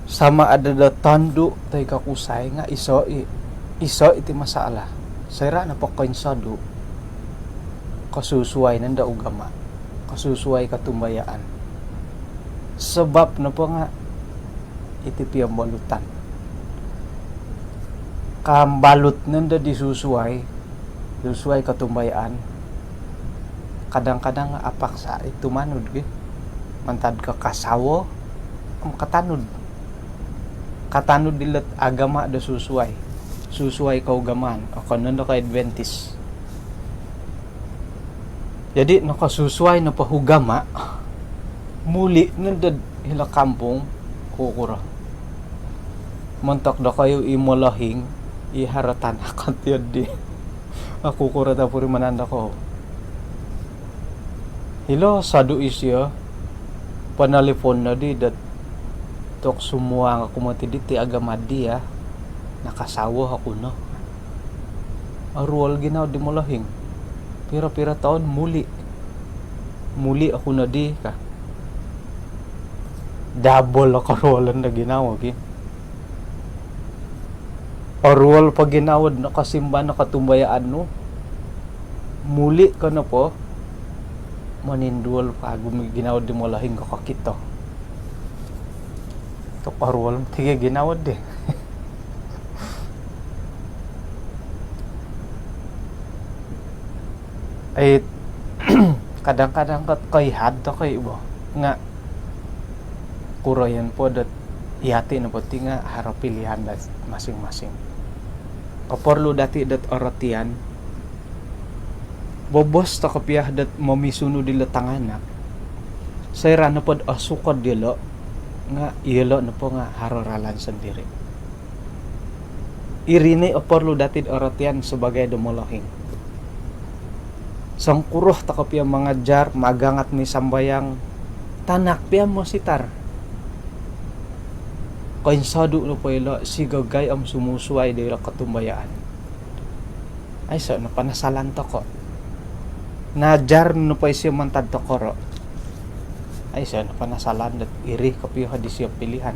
sama ada do tondu' toi ko kusai nga' iso' i, iso' iti masalah. Soira' nopo koinsodu', kosusuai nondo ugama', kosusuai kotumbayaan. Sabap nopo nga' iti piombolutan. Kaambalut nondo di susuai, susuai kotumbayaan. Kadang-kadang apaksa i tumanud gi. Mantad ko kasawo, om katanud. Katanud dilo't agama do susuai. Susuai kougamaan. Okon nondo ko Adventist. Jadi, nokosusuai nopo ugama', muli' nondo'd hilo kampung, kukuro. Montok dokoyu i molohing, i haro tanak ot iyo di. Aku kuro topurimanan dokou. Hilo sodu' isio, ponolipon nodi dot, tok sumuang oku moti diti agama dia, nakasawo oku no. Oruol ginawo di molohing. Piro-piro toun muli'. Muli' oku nodi ka. Double o koruolon do ginawo gi. Oruol po ginawo'd nokosimba no kotumbayaan nu. Muli' ko nopo, moninduol po kagu ginawo di molohing ko kokito. Tok oruol moti gi ginawo di. Ai, kadang-kadang ko koihad toko i bo. Nga' kuroyon po dot iyati' nopo ti nga' haro pilihan dot masing-masing. Oporlu dati' dot orotian, bobos toko pia dot momisunu dilo tanganak. Soira' nopod osukod dilo, nga' iyolo' nopo nga' haro ralan sondiri'. Iri ni oporlu dati'd orotian sabagai do molohing. Songkuro toko pia mangajar, magangat ni sambayang, tanak pia mositar. Koinsodu' nopo ilo sigagai om sumusuai do ilo kotumbayaan. Aiso' no panasalan toko'. Naajar nopo isio mantad tokoro'. Aiso' no panasalan dot iri kopio disio pilihan.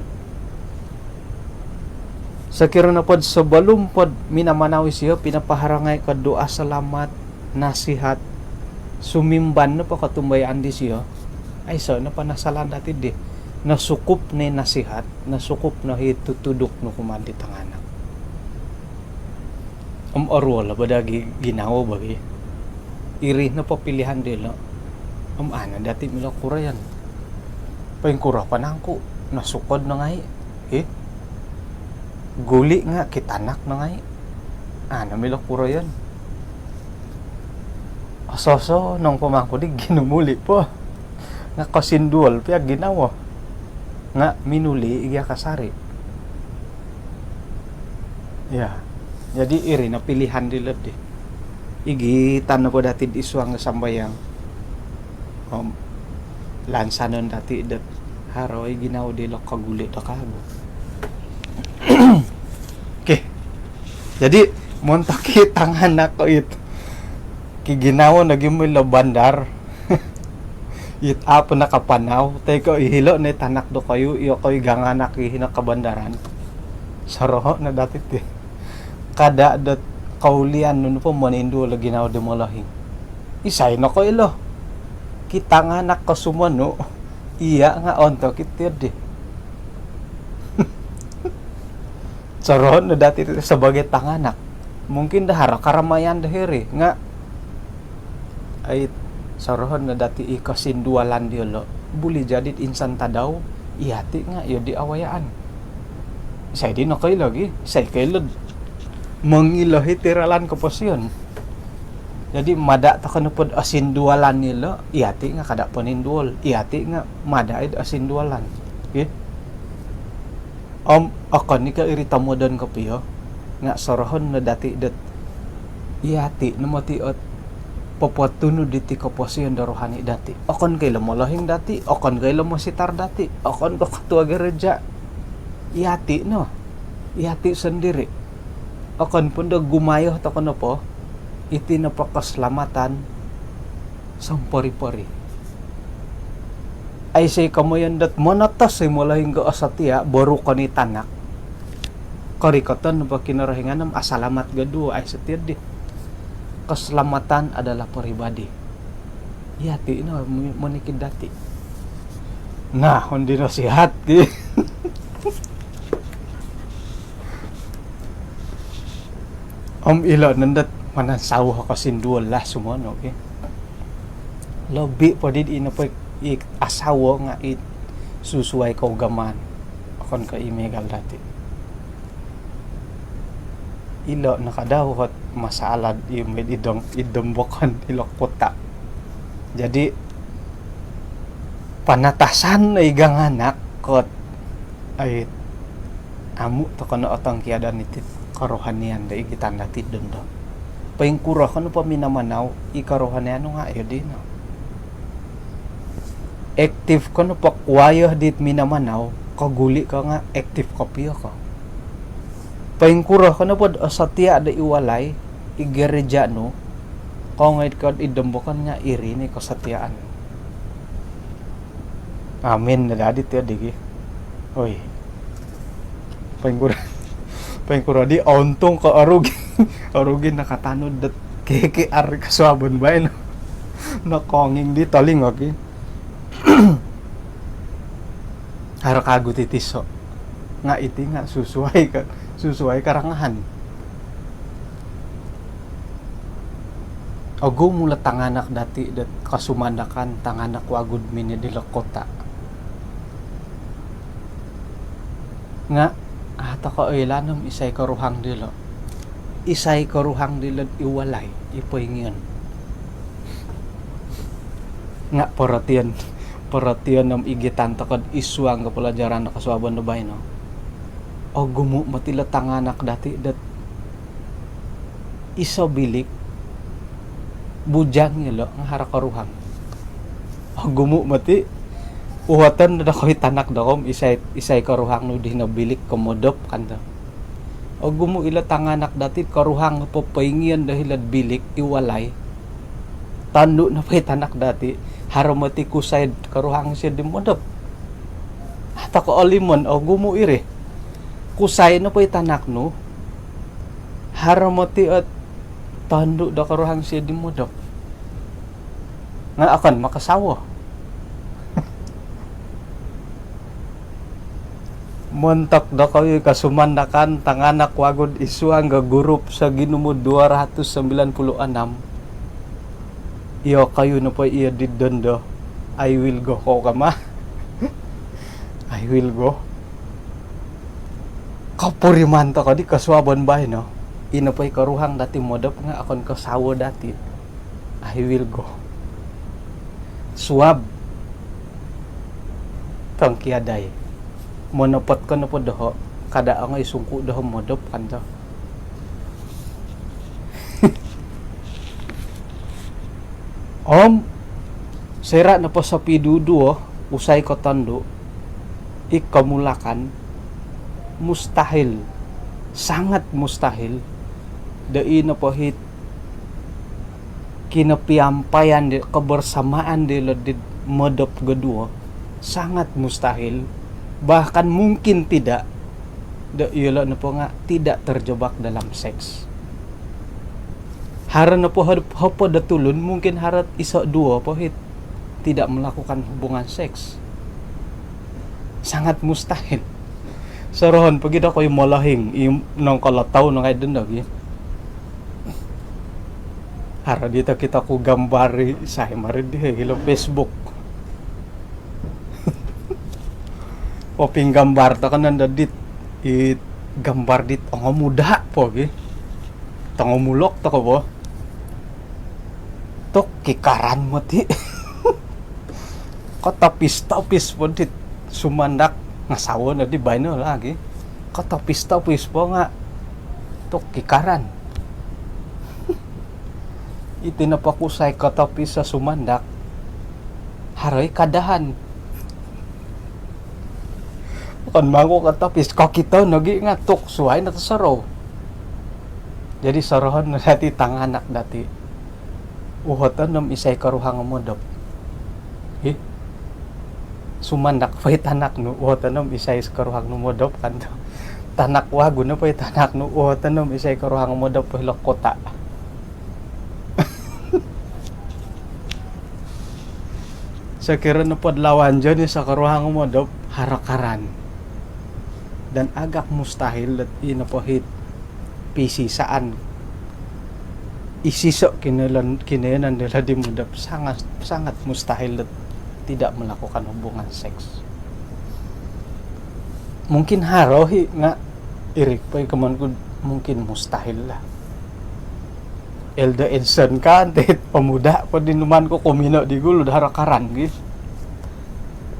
Sokiro nopod sabalum pod minamanau isio, pinapaharangai ko doa selamat, nasihat, sumimban nopo kotumbayaan disio. Aiso' no panasalan dati' di. Nosukup no i nasihat, nosukup no i tutuduk nu kumaa di tanganak. Om oruol bo daa gi-, ginawo bo gi. Iri nopo pilihan dilo'. Om a' no dati' milo kuroyon. Poingkuro po nangku, nosukod no ngai'. Hi? Guli' nga' kitanak no ngai'. A' no milo kuroyon. Oso-oso nung po mangku di ginumuli' po. Nga' kosinduol pia ginawo. Nga' minuli' i gia kasari'. Ya. Jadi iri no pilihan dilo' di. Igitan nopo dati'd isuang sambayang. Om lansanon dati' dot haro i ginawo dilo' koguli' do kagu. Okey. Jadi, Montok i tanganak ko it kiginawo nogi milo bandar. It apo nakapanau toi ko ihilo no i tanak dokoyu, iyokoyu ganganak i hino kabandaran. Soroho no dati ti. Kada dot kaulian nunu po moninduol o ginawo di molohing. Isai no koilo. Ki tanganak ko sumonu. Iya nga ontok iti di. Sorohon no dati ti sebagai tanganak. Mungkin do haro karamayan do hiri nga ai sorohon no dati i kosindualan diolo. Buli jadi insan tadau iyati nga iyo di awayaan. Isai di nokoilo gi, isai koilo mongilo hiti ralan koposion. Jadi mada tokou nopod osindualan ilo, iyati nga kada poninduol, iyati nga mada id osindualan. Okey. Om okon i ko iri tomodon kopio nga sorohon no dati dot iyati no moti ot popotunud diti koposion do rohani dati. Okon ko ilo molohing dati, okon ko ilo mositar dati, okon ko ketua gereja. Iyati no. Iyati sendiri. Okon pun do gumayo tokou nopo, iti nopo keselamatan sompori-pori. Aiso i komoyon dot monotos i molohing ko osotia, boru ko ni tanak. Korikoton nopo Kinorohingan om asalamat go duo, aiso ti di. Keselamatan adalah peribadi. Iyati no mi-, monikid dati. Nah, ondi nasihat ki. Om ilo nondo dot manansawo kosinduol lah sumonu ki. Lobi po di ino po i asawo nga i susuai kougamaan. Okon ko i miagal dati. Ilo no kadau ot masalah i, i dong, i dombokon ilo kota. Jadi panatasan no i ganganak kot ai amu tokou no otongkiadan iti kerohanian do igitan dati dondo. Poingkuro ko nopo minamanau i kerohanian nu nga iyo dino. Aktif ko nopo kuayo dit minamanau, koguli ko nga aktif kopio ko. Poingkuro ko nopo do osotia do i walai, i gereja nu, kongoi ko id dombokon nga iri ni kesetiaan. Amin no dati ti di gi. Oi. Poingkuro, poingkuro di, untung ko orugi. Orugi nakatanud dot K K R kosuabon baino. Nokonging di tolingo ki. Haro kagu ti tiso. Nga iti nga susuai ka, susuai karangahan. Ogumu ilo tanganak dati dot kosumandakan, tanganak wagu do minid ilo kota. Nga a tokou oilaan om isai koruhang dilo. Isai koruhang dilo id walai, i poingion. Nga perhatian, perhatian om igitan tokou id suang ko pelajaran do kosuabon do baino. Ogumu moti ilo tanganak dati dot iso bilik, bujang ilo nga haro koruhang. Ogumu moti uhoton do dokoyu i tanak dokoyu om isai, isai koruhang nu di hino bilik ko modop kan to. Ogumu ilo tanganak dati koruhang popoingion do hilo'd bilik i walai. Tondu nopo i tanak dati, haro moti kusai koruhang sio di modop. A tokou olimon, ogumu iri. Kusai nopo i tanak nu, haro moti ot tondu do koruhang sio di modop. Nga okon makasawo. Montok dokoyu kosumandakan tanganak wagu id suang do gurup soginumu dua ratus sembilan puluh enam. Iyokoyu nopo iyo di dondo, I will go ko kama. I will go. Kopuriman tokou di kosuabon baino. I nopo i koruhang dati modop nga okon ko sawo dati. I will go. Suab tongkiadai. Monopot ko nopo doho, kada ongoi sungku doho modop kan to. Om soira nopo sopiduduo, usai ko tondu, i komulakan, mustahil, sangat mustahil Do i nopo hit kinopiampaian di kebersamaan dilo di modop koduo sangat mustahil, bahkan mungkin tidak. Do iyolo nopo nga tidak terjebak dalam seks. Haro nopo hod-, hopod do tulun, mungkin haro iso duo po hit tidak melakukan hubungan seks. Sangat mustahil. Sorohon pogi do koi molohing i nongkolotou nongoi dondo gi. Haro di tokito ku gambar i, isai mari di, hilo Facebook. Opinggambar toko nondo dit, i gambar dit ongomuda po gi. Tongomulok toko bo. Tok kikaran moti. Kotopis-topis po dit sumandak, nga sawo no di baino lagi. Kotopis-topis po nga tok kikaran. Iti nopo kusai kotopis sa sumandak, haro i kadahan. Okon mangku kotopis, kokito nogi nga tok suai no tosorou. Jadi sorohon no dati tanganak dati, uhoton om isai koruhang o modop. Hi? Sumandak po i tanak nu, uhoton om isai koruhang nu modop, kan tu. Tanak wagu nopo i tanak nu, uhoton om isai koruhang o modop po hilo kota. Sokiro nopo do lawan jono i sokoruhang o modop, haro karan. Dan agak mustahil dot i nopo hit pisisaan, isiso kinoiyonon, kinoiyonon dilo di modop, sangat, sangat mustahil dot tidak melakukan hubungan seks. Mungkin haro hi nga iri po i komoyon ku, mungkin mustahil lah. Elder Edson kan, ti pemuda po di numan ku kumino di gulu do haro karan gi.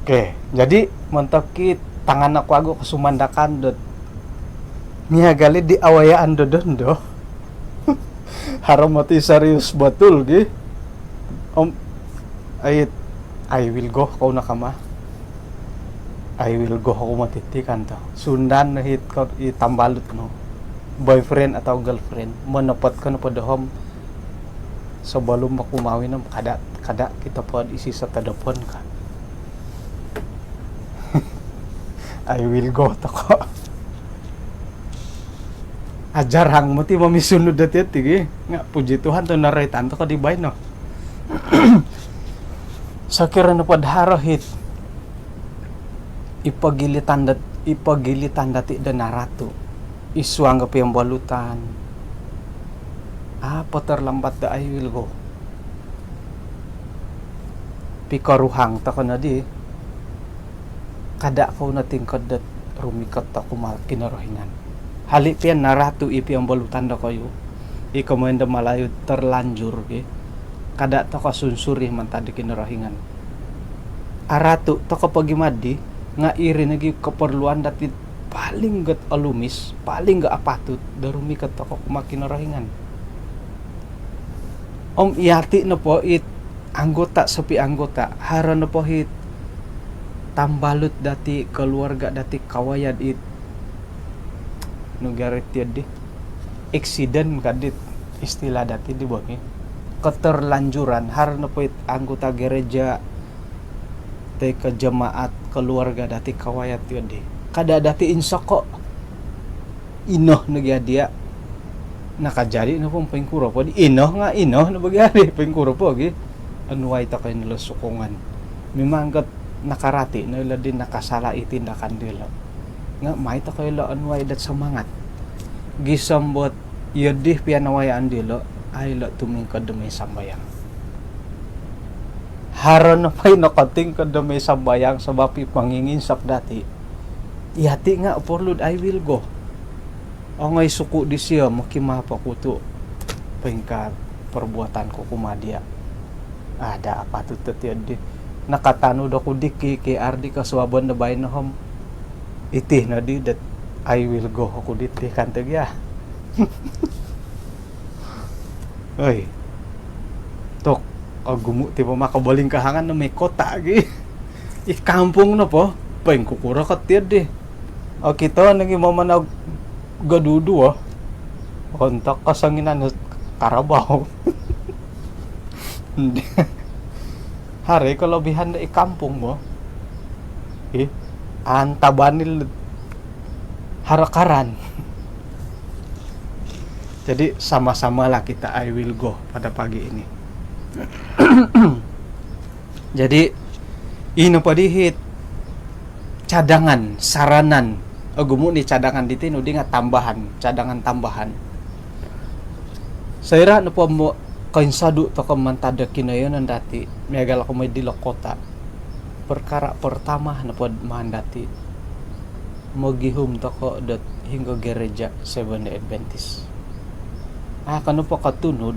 Okey, jadi montok i tanganak wagu ko sumandakan dot miagal i di awayaan do dondo. Haro moti serius betul gi. Om, ai, I will go, kou no kama. I will go, kou moti ti kan tu. Sundan no hit ko i tambalut nu, boyfriend atau girlfriend, monopot ko nopo doho om sebelum oku mawin om kada, kada kito po id isiso todopon ka. I will go toko. Ajarang moti momisunud dati ati gi. Nga puji Tuhan tu noroitan toko di baino. Sokiro nopo do haro hit i pogilitan dat-, i pogilitan dati do naratu id suang do piombolutan, apo terlambat do I will go. Pikoruhang toko no di, kada kou no tingkod dot rumikot toko kumaa Kinorohingan. Hali pia naratu i piombolutan dokoyu, i komoyon do Malayu terlanjur ki. Kada toko sunsuri mantad di Kinorohingan. Aratu toko pogi madi, nga iri nogi keperluan dati paling got olumis, paling got apatut do rumikot toko kumaa Kinorohingan. Om yati nopo it anggota, sopi anggota, haro nopo hit tambalut dati, keluarga dati, kawaya dit, nu gia ri tiyo di, eksiden ka dit istilah dati di bongi. Keterlanjuran, haro nopo it anggota gereja toi ko jemaat, keluarga dati, kawaya tiyo di, kada dati insoko. Ino nogi adia. Nakajadi nopo om poingkuro po di, ino nga ino no bo gia di, poingkuro po gi. Onuai toko ino lo sokongan. Memang got nakarati no ilo di nakasala i tindakan dilo. Nga mai toko ilo onuai dot semangat. Gisom bot iyo di pia nawayaan dilo, ai ilo tumingkod do moi sambayang. Haro nopo i nokotingkod do moi sambayang sebab i ponginginsok dati, yati nga perlu do I will go. Ongoi suku disio, mokimaap oku tu poingkaa perbuatan ku kumaa dia. Ada apatut do tiyo di. Nakatanud oku di K K R di kosuabon do baino om iti no di dot I will go oku diti kan tu gia. Oi. Tok, ogumu ti po makabolingkahangan no moi kota gi. I kampung nopo, poingkukuro ko tiyo di. Okito nogi momonog goduduo. Ontok kosonginan karabau. Haro i kolobihan do i kampung bo. Ih, antabanil haro karan. Jadi sama-samalah kita, I will go pada pagi ini. Jadi ino po dihit cadangan, saranan. Ogumu ni cadangan diti nu di nga tambahan, cadangan tambahan. Soira nopo mo koinsodu toko mantad do kinoyonon dati, miagal ko mooi dilo kota. Perkara pertama nopo maan dati, mogihum toko dot hinggo gereja Seventh Day Adventist. Ah, kanu po kotunud,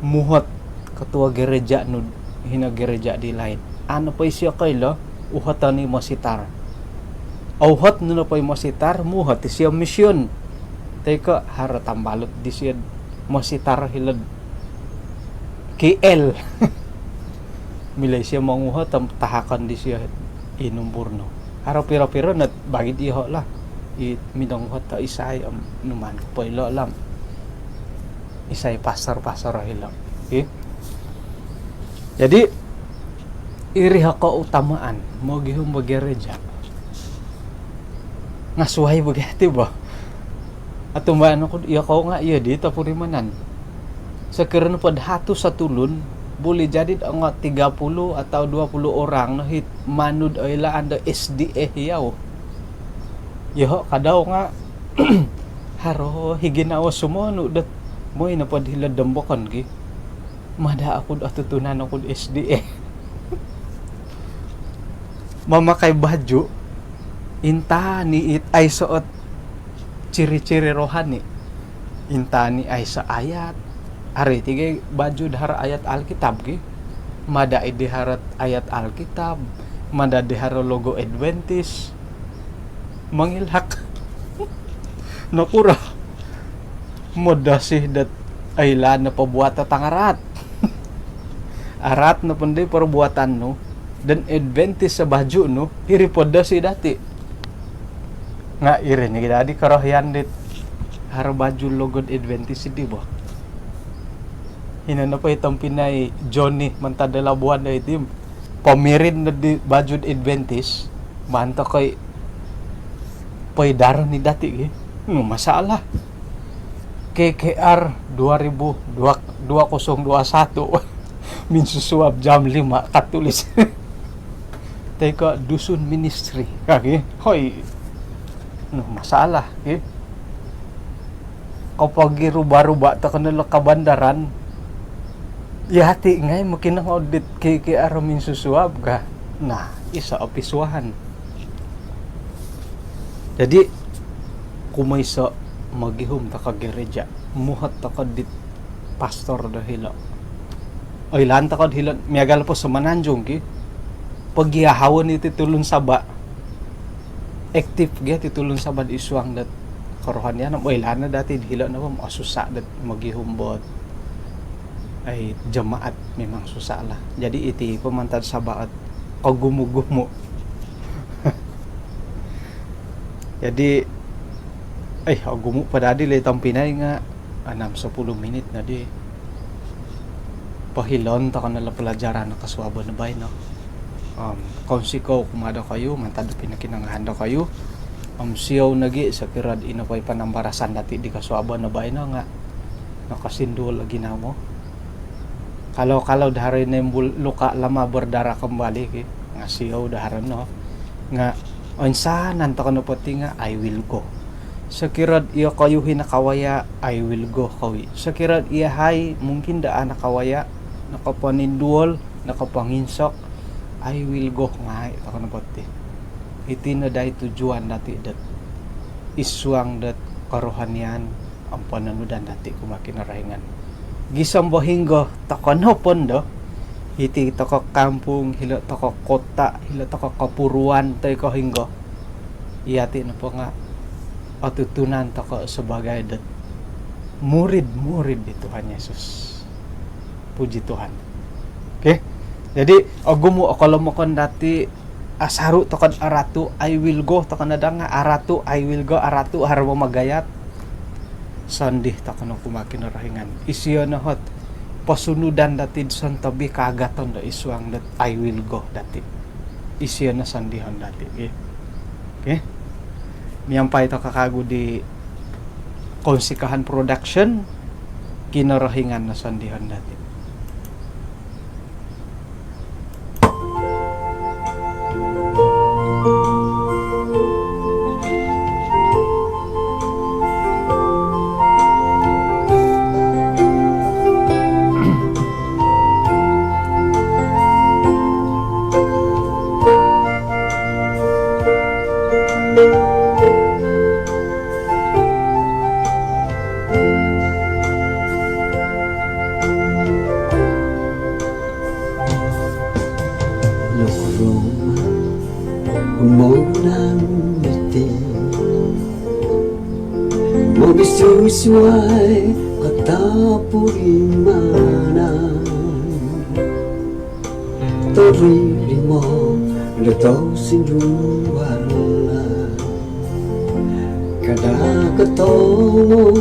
muhot ketua gereja nu hino gereja di laid. Anu po isio koilo, uhoton i mositar. Auhot nu nopo i mositar, muhot isio mision. Toi ko haro tambalut disio mositar hilo'd K L. Milo isio monguhot om tahakon disio i numbur nu. Haro piro-piro no bagi diho lah. I minonguhot do isai om numan ko poilo lah. Isai pastor-pastor hilo. Okey. Jadi iri ho keutamaan mogihum bo gereja. Nga suai bo gia ti bo. Otumbayaan oku, iyokou nga iyo di topurimanan. Sokiro nopo do hatus o tulun, boleh jadi ongo tiga puluh atau dua puluh orang no hit manud oilaan do S D A yau. Yoho kadau nga haro i ginawo sumonu dot mooi nopo do hilo'd Dombokon ki. Mada oku'd otutunan oku'd S D A. Mamakai baju, intangan it aiso ot ciri-ciri rohani. Intangan i aiso ayat. Haro i tiga baju do haro ayat Alkitab ki. Mada i di haro ayat Alkitab, mada di haro logo Adventist. Mangilak. Nokuro? Modosi dot oilaan no pobuat o tangaraat. Araat nopo di perbuatan nu, dan Adventist o baju nu, iri podosi dati. Nga iri ni dadi korohian dit haro baju logo Adventist di bo. Ino nopo i tompinai Johnny mantad do Labuan do iti, pomirin no di baju Adventist, maan toko i poidaro ni dati ki. Hmm, masalah. K K R dua ribu dua, dua kosong dua satu. Minsusuab jam lima katulis. Toi ko Dusun Ministry. Kaki. Hoi. Nah, masalah ki. Kopogiruba-ruba toko no lo kabandaran. Yati ngai mokinongou dit K K R minsusuab ka. Nah, iso o pisuahan. Jadi kumoiso mogihum toko gereja, muhot toko dit pastor do hilo. Oilaan toko do hilo, miagal po Semenanjung ki. Pogiahawon iti tulun Sabah. Aktif gia ti tulun Sabah id suang dot kerohanian. Oilaan no dati do hilo nopo, osusa dot mogihum bo ot jemaat, memang susa lah. Jadi iti po mantad Sabah ot kogumu-gumu. Jadi, eh, ogumu po dadi lo i tompinai nga enam sepuluh minit nodi. Pohilon toko no lo pelajaran kosuabon baino. Om kounsikou kumaa dokoyu mantad do pinokinongohan dokoyu. Om siou nogi sokiro do ino po i panambarasan dati di kosuabon baino nga nokosinduol o ginawo. Kalau-kalau do haro i nimbul luka lama berdarah kembali ki, nga siou do haro no. Nga oinsanan toko nopo ti nga, I will go. Sokiro do iyokoyu i nakawaya, I will go kou i. Sokiro do iyahai mungkin do a' nakawaya, nokoponinduol, nokoponginsok, I will go ngai toko nopo ti. Iti no daa i tujuan dati dot id suang dot kerohanian om pononudan dati kumaa Kinorohingan. Gisom bo hinggo toko nopo ndo, hiti toko kampung, hilo toko kota, hilo toko kopuruan toi ko hinggo, yati nopo nga otutunan toko sebagai dot murid-murid di Tuhan Yesus. Puji Tuhan. Okey. Jadi ogumu o kolomokon dati, asaru toko do aratu, I will go toko no daa nga aratu, I will go, aratu, haro bo magayat. Sondii toko no kumaa Kinorohingan. Isio no ot posunudan dati id sontob i kaagaton do id suang dot "I will go" dati. Isio no sondihon dati, ki. Ki. Miampai toko kagu di Kounsikahan Production, Kinorohingan no sondihon dati. Nokorongou umou nang miti, mogisusuai katapuimanan. Toriri mo do tousindualan. Kada kotomo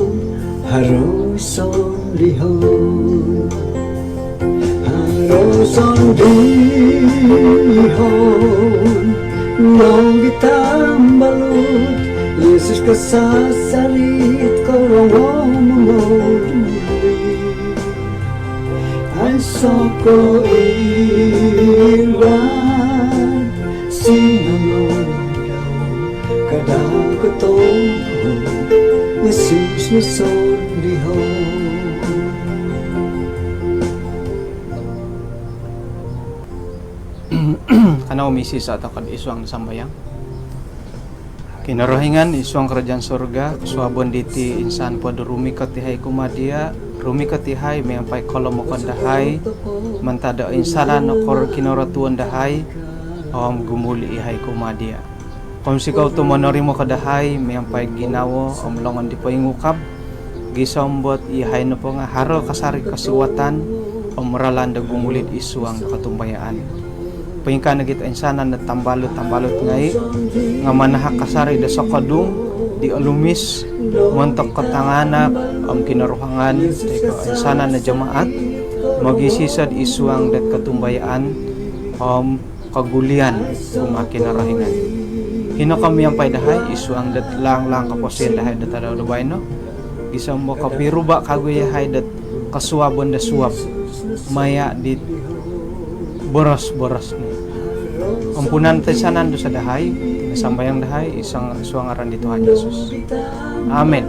haro sondihon. Haro sondihon nogi tambalut. Yesus kasasari korongou momoli. Aiso koilaan sinanondau, kada kotomo Yesus no sondihon. Kanou misiiso toko id suang sambayang. Kinorohingan id suang kerajaan surga, kosuabon diti insan po do rumikot yahai kumaa dia, rumikot yahai miampai kolomokon dahai mantad do insanan o kor- kinorotuon dahai, om gumuli yahai kumaa dia. Kounsikou tu monorimo ko dahai miampai ginawo om longon di poingukab, gisom dot yahai nopo nga haro kasari kosiwatan om ralan do gumuli id suang do kotumbayaan. Poingkaa nogi toinsanan do tambalut-tambalut ngai nga manahak kasari do sokodung di olumis montok kotangaanak om Kinorohingan toi ko insanan do jemaat, mogisiiso id suang dot kotumbayaan om kogulian kumaa Kinorohingan. Hino ko miampai dahai id suang dot laang-laang koposion dahai do tadau do baino, gisom do kopiruba kagu yahai dot kosuabon do suab maya dit boros-boros nu. Ampunan toinsanan dosa dahai, iti no sambayang dahai id suang ngaran di Tuhan Yesus. Amin.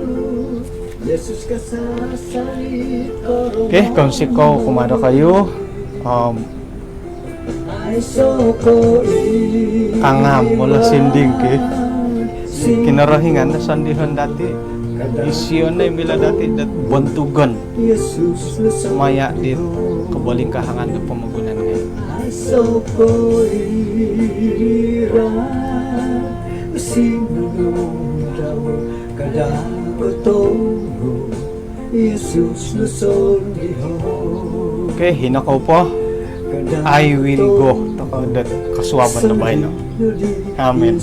Okey, kounsikou kumaa dokoyu. Om, kangam molo sinding ki. Kinorohingan no sondihon dati. Isio no i milo dati dot bontugon maya di kobolingkahangan do pomogunan ngai. Aiso koilaan sinanondau, kada kotomo Yesus no sondihon. Okey, hino kou po. I will go. Toko dot kosuabon do baino. Amin.